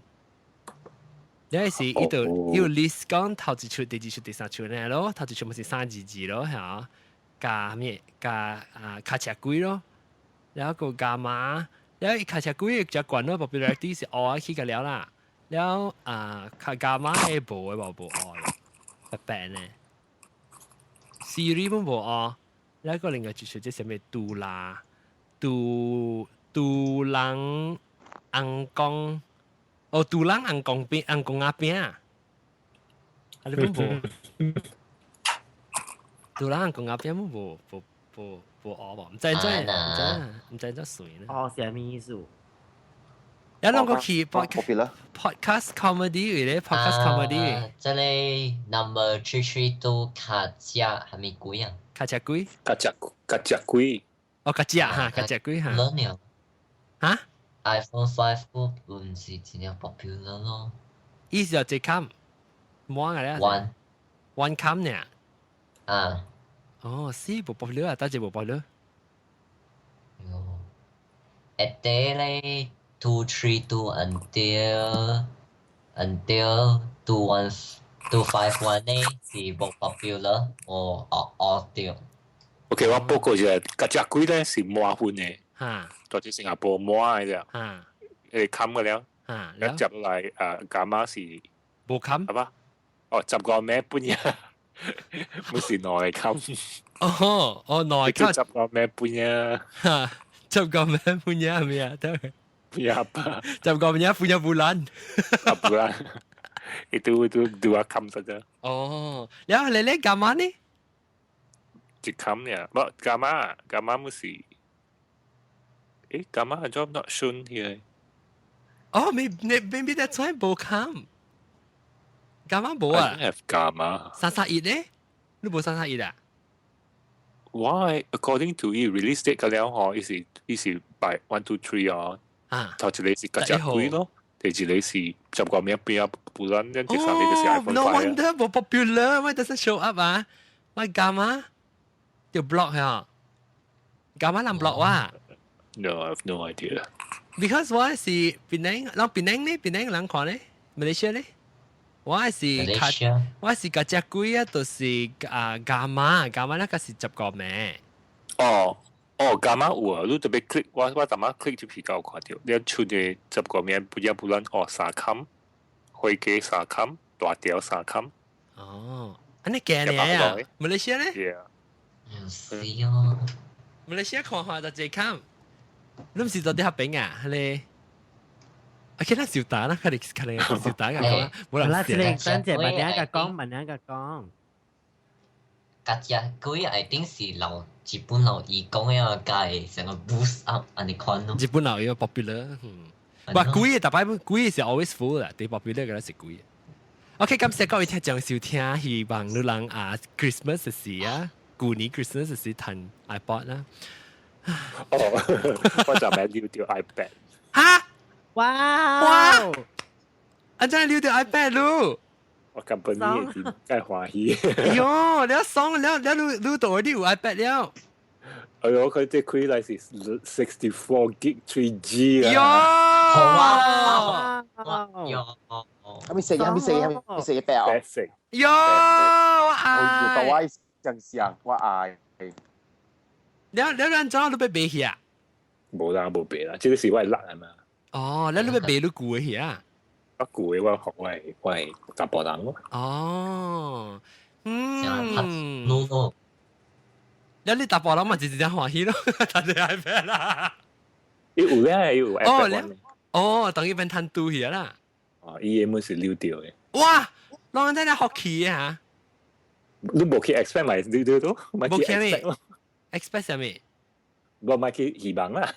你是伊就伊有 list 講頭一出、第二出、第三出呢咯，頭一出咪是322咯嚇，加咩加啊卡車鬼咯，然後個加碼，然後伊卡車鬼就懸咯，popularity 是學起個了啦，然後啊卡加碼係無的無無學，白白呢。Siri 本無哦，那個另外就是這啥物杜拉杜杜人紅公，哦杜人紅公餅紅公仔餅啊，啊你本無？杜人紅公仔餅本無無無無學無？毋知怎毋知毋知怎算呢？哦，啥物意思？有兩個去 podcast comedy 咧，podcast comedy。這個 number 332卡車係咪鬼啊？卡車鬼？卡車卡車鬼？哦，卡車哈，卡車鬼哈。嚇？iPhone 5 唔是真正 popular 咯。意思就一冚，滿個咧。 One one 冚呢？啊。哦，是無 popular 啊，但係無 popular。喲，一啲咧。232 until 21251呢是無 popular，我學學掉。 OK，我報告一下，嗰隻鬼咧是滿分的，嚇，在這新加坡滿的啫，嚇，會冚個了，嚇，一接落來啊，伽馬是無冚，係吧？哦，10個咩半嘢，唔是兩個冚。哦，哦，兩個冚。十個咩半嘢？嚇，十個咩半嘢係咪啊？對。 Punya apa? 10個punya punya bulan. Bulan. Itu itu dua kam saja. 哦，然後你咧幹嘛呢？一冚呀，不伽馬伽馬唔是誒，Gamma 係做 not shown here。哦，maybe that's why 無 come。Gamma 無啊 I don't have Gamma。331咧？你無331啊？ Why? According to 伊 release date 個了嗬，伊是 by 1 2 3 哦。啊。頭一個是加隻幾咯，第二個是10個名邊啊，不然第三個就是 iPhone No 5啊。 wonder 無 popular，why doesn't show up 啊？Why Gamma 條 block 係 Gamma 人 block 哇？ No, I have no idea. Because 我是檳城，人檳城咧，檳城人看咧，馬來西亞咧，我是較我是較只貴啊，就是啊 Gamma，Gamma 那個是10個名。哦哦，Gamma 有啊，你特別 click，我逐擺 click 就比較看到，你出嘅十個名不要不然哦三坎，飛機三坎，大條三坎。哦，按呢驚咧啊？馬來西亞咧？ Yeah。是哦。馬來西亞看看就這坎。你唔是做啲合餅啊？你，啊，其他小打啦，佢哋佢哋小打嘅講，冇人啦，這個等陣慢點個講，慢點個講。加只幾 I think 是留日本留伊講嘅個成個 boost up 按呢款咯。日本留伊個 popular，嗯，唔貴嘅，特別貴是 always full 啦，啲 popular 嘅是貴。OK，感謝各位聽眾收聽，希望你人啊 Christmas 時啊，舊年 Christmas 時彈 iPod 啦。哦，我就咪撩掉 iPad。哈！哇哇！啊真係撩掉 iPad 咯！我根本你點解歡喜？哎喲，你一爽，你你你到你有 iPad 了。哎喲，佢這開來是 64 gig 3G 啊！好啊！哇！喲，係咪食？係咪食？係咪食一百啊？食。喲，我愛。我正常，我愛。你你怎你欲賣去啊？無啦，無賣啦，這個是我的力啊嘛。哦，你欲賣你舊的去啊？我舊的我學我係查埔人咯。哦，嗯。 No no。你你查埔人嘛，直直正歡喜咯，趁著 iPad 啦。伊有咧，伊有 iPad。哦，等於變趁拄去啦。哦，伊原本是溜掉的。哇，攏在咧福氣啊！你無去 expect 咪溜掉都，無去 expect 咯。 expect 啥物？我買去希望啦。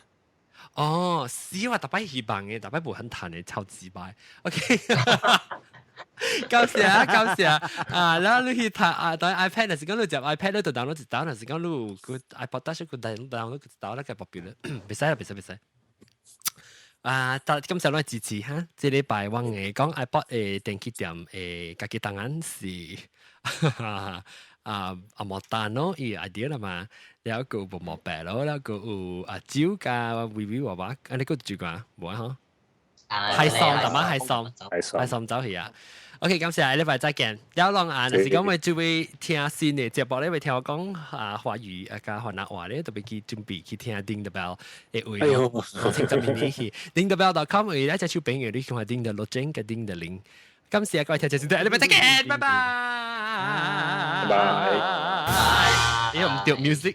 哦，是我逐擺希望嘅，逐擺無很趁嘅，超自敗。OK，感謝啊，感謝啊！然後你去睇啊，當 iPad 若是講你接 iPad 你就 download 一沓，若是講你有個 iPod Touch 個 download 一沓，那個 popular，袂使啦，袂使袂使。啊，今日來支持哈，這禮拜我嘅講 iPod 的電器店的家己檔案是啊啊莫丹咯，伊 idea 啦嘛，了個無毛白咯，了個有啊酒加微微娃娃，啊你個住過無啊？嗬？海桑，大媽海桑，海桑走去啊！OK，感謝，下禮拜再見。有浪啊，若是講會這位聽新的節目咧，會聽我講啊華語啊加河南話咧，特別去準備去聽 Ding the Bell 的位咯。請十年去 Ding the Bell.com 位咧，隻手朋友你看 Ding the 錄整嘅 Ding the 鈴。感謝各位聽眾收聽，下禮拜再見，拜拜。拜拜。因為唔掉 music。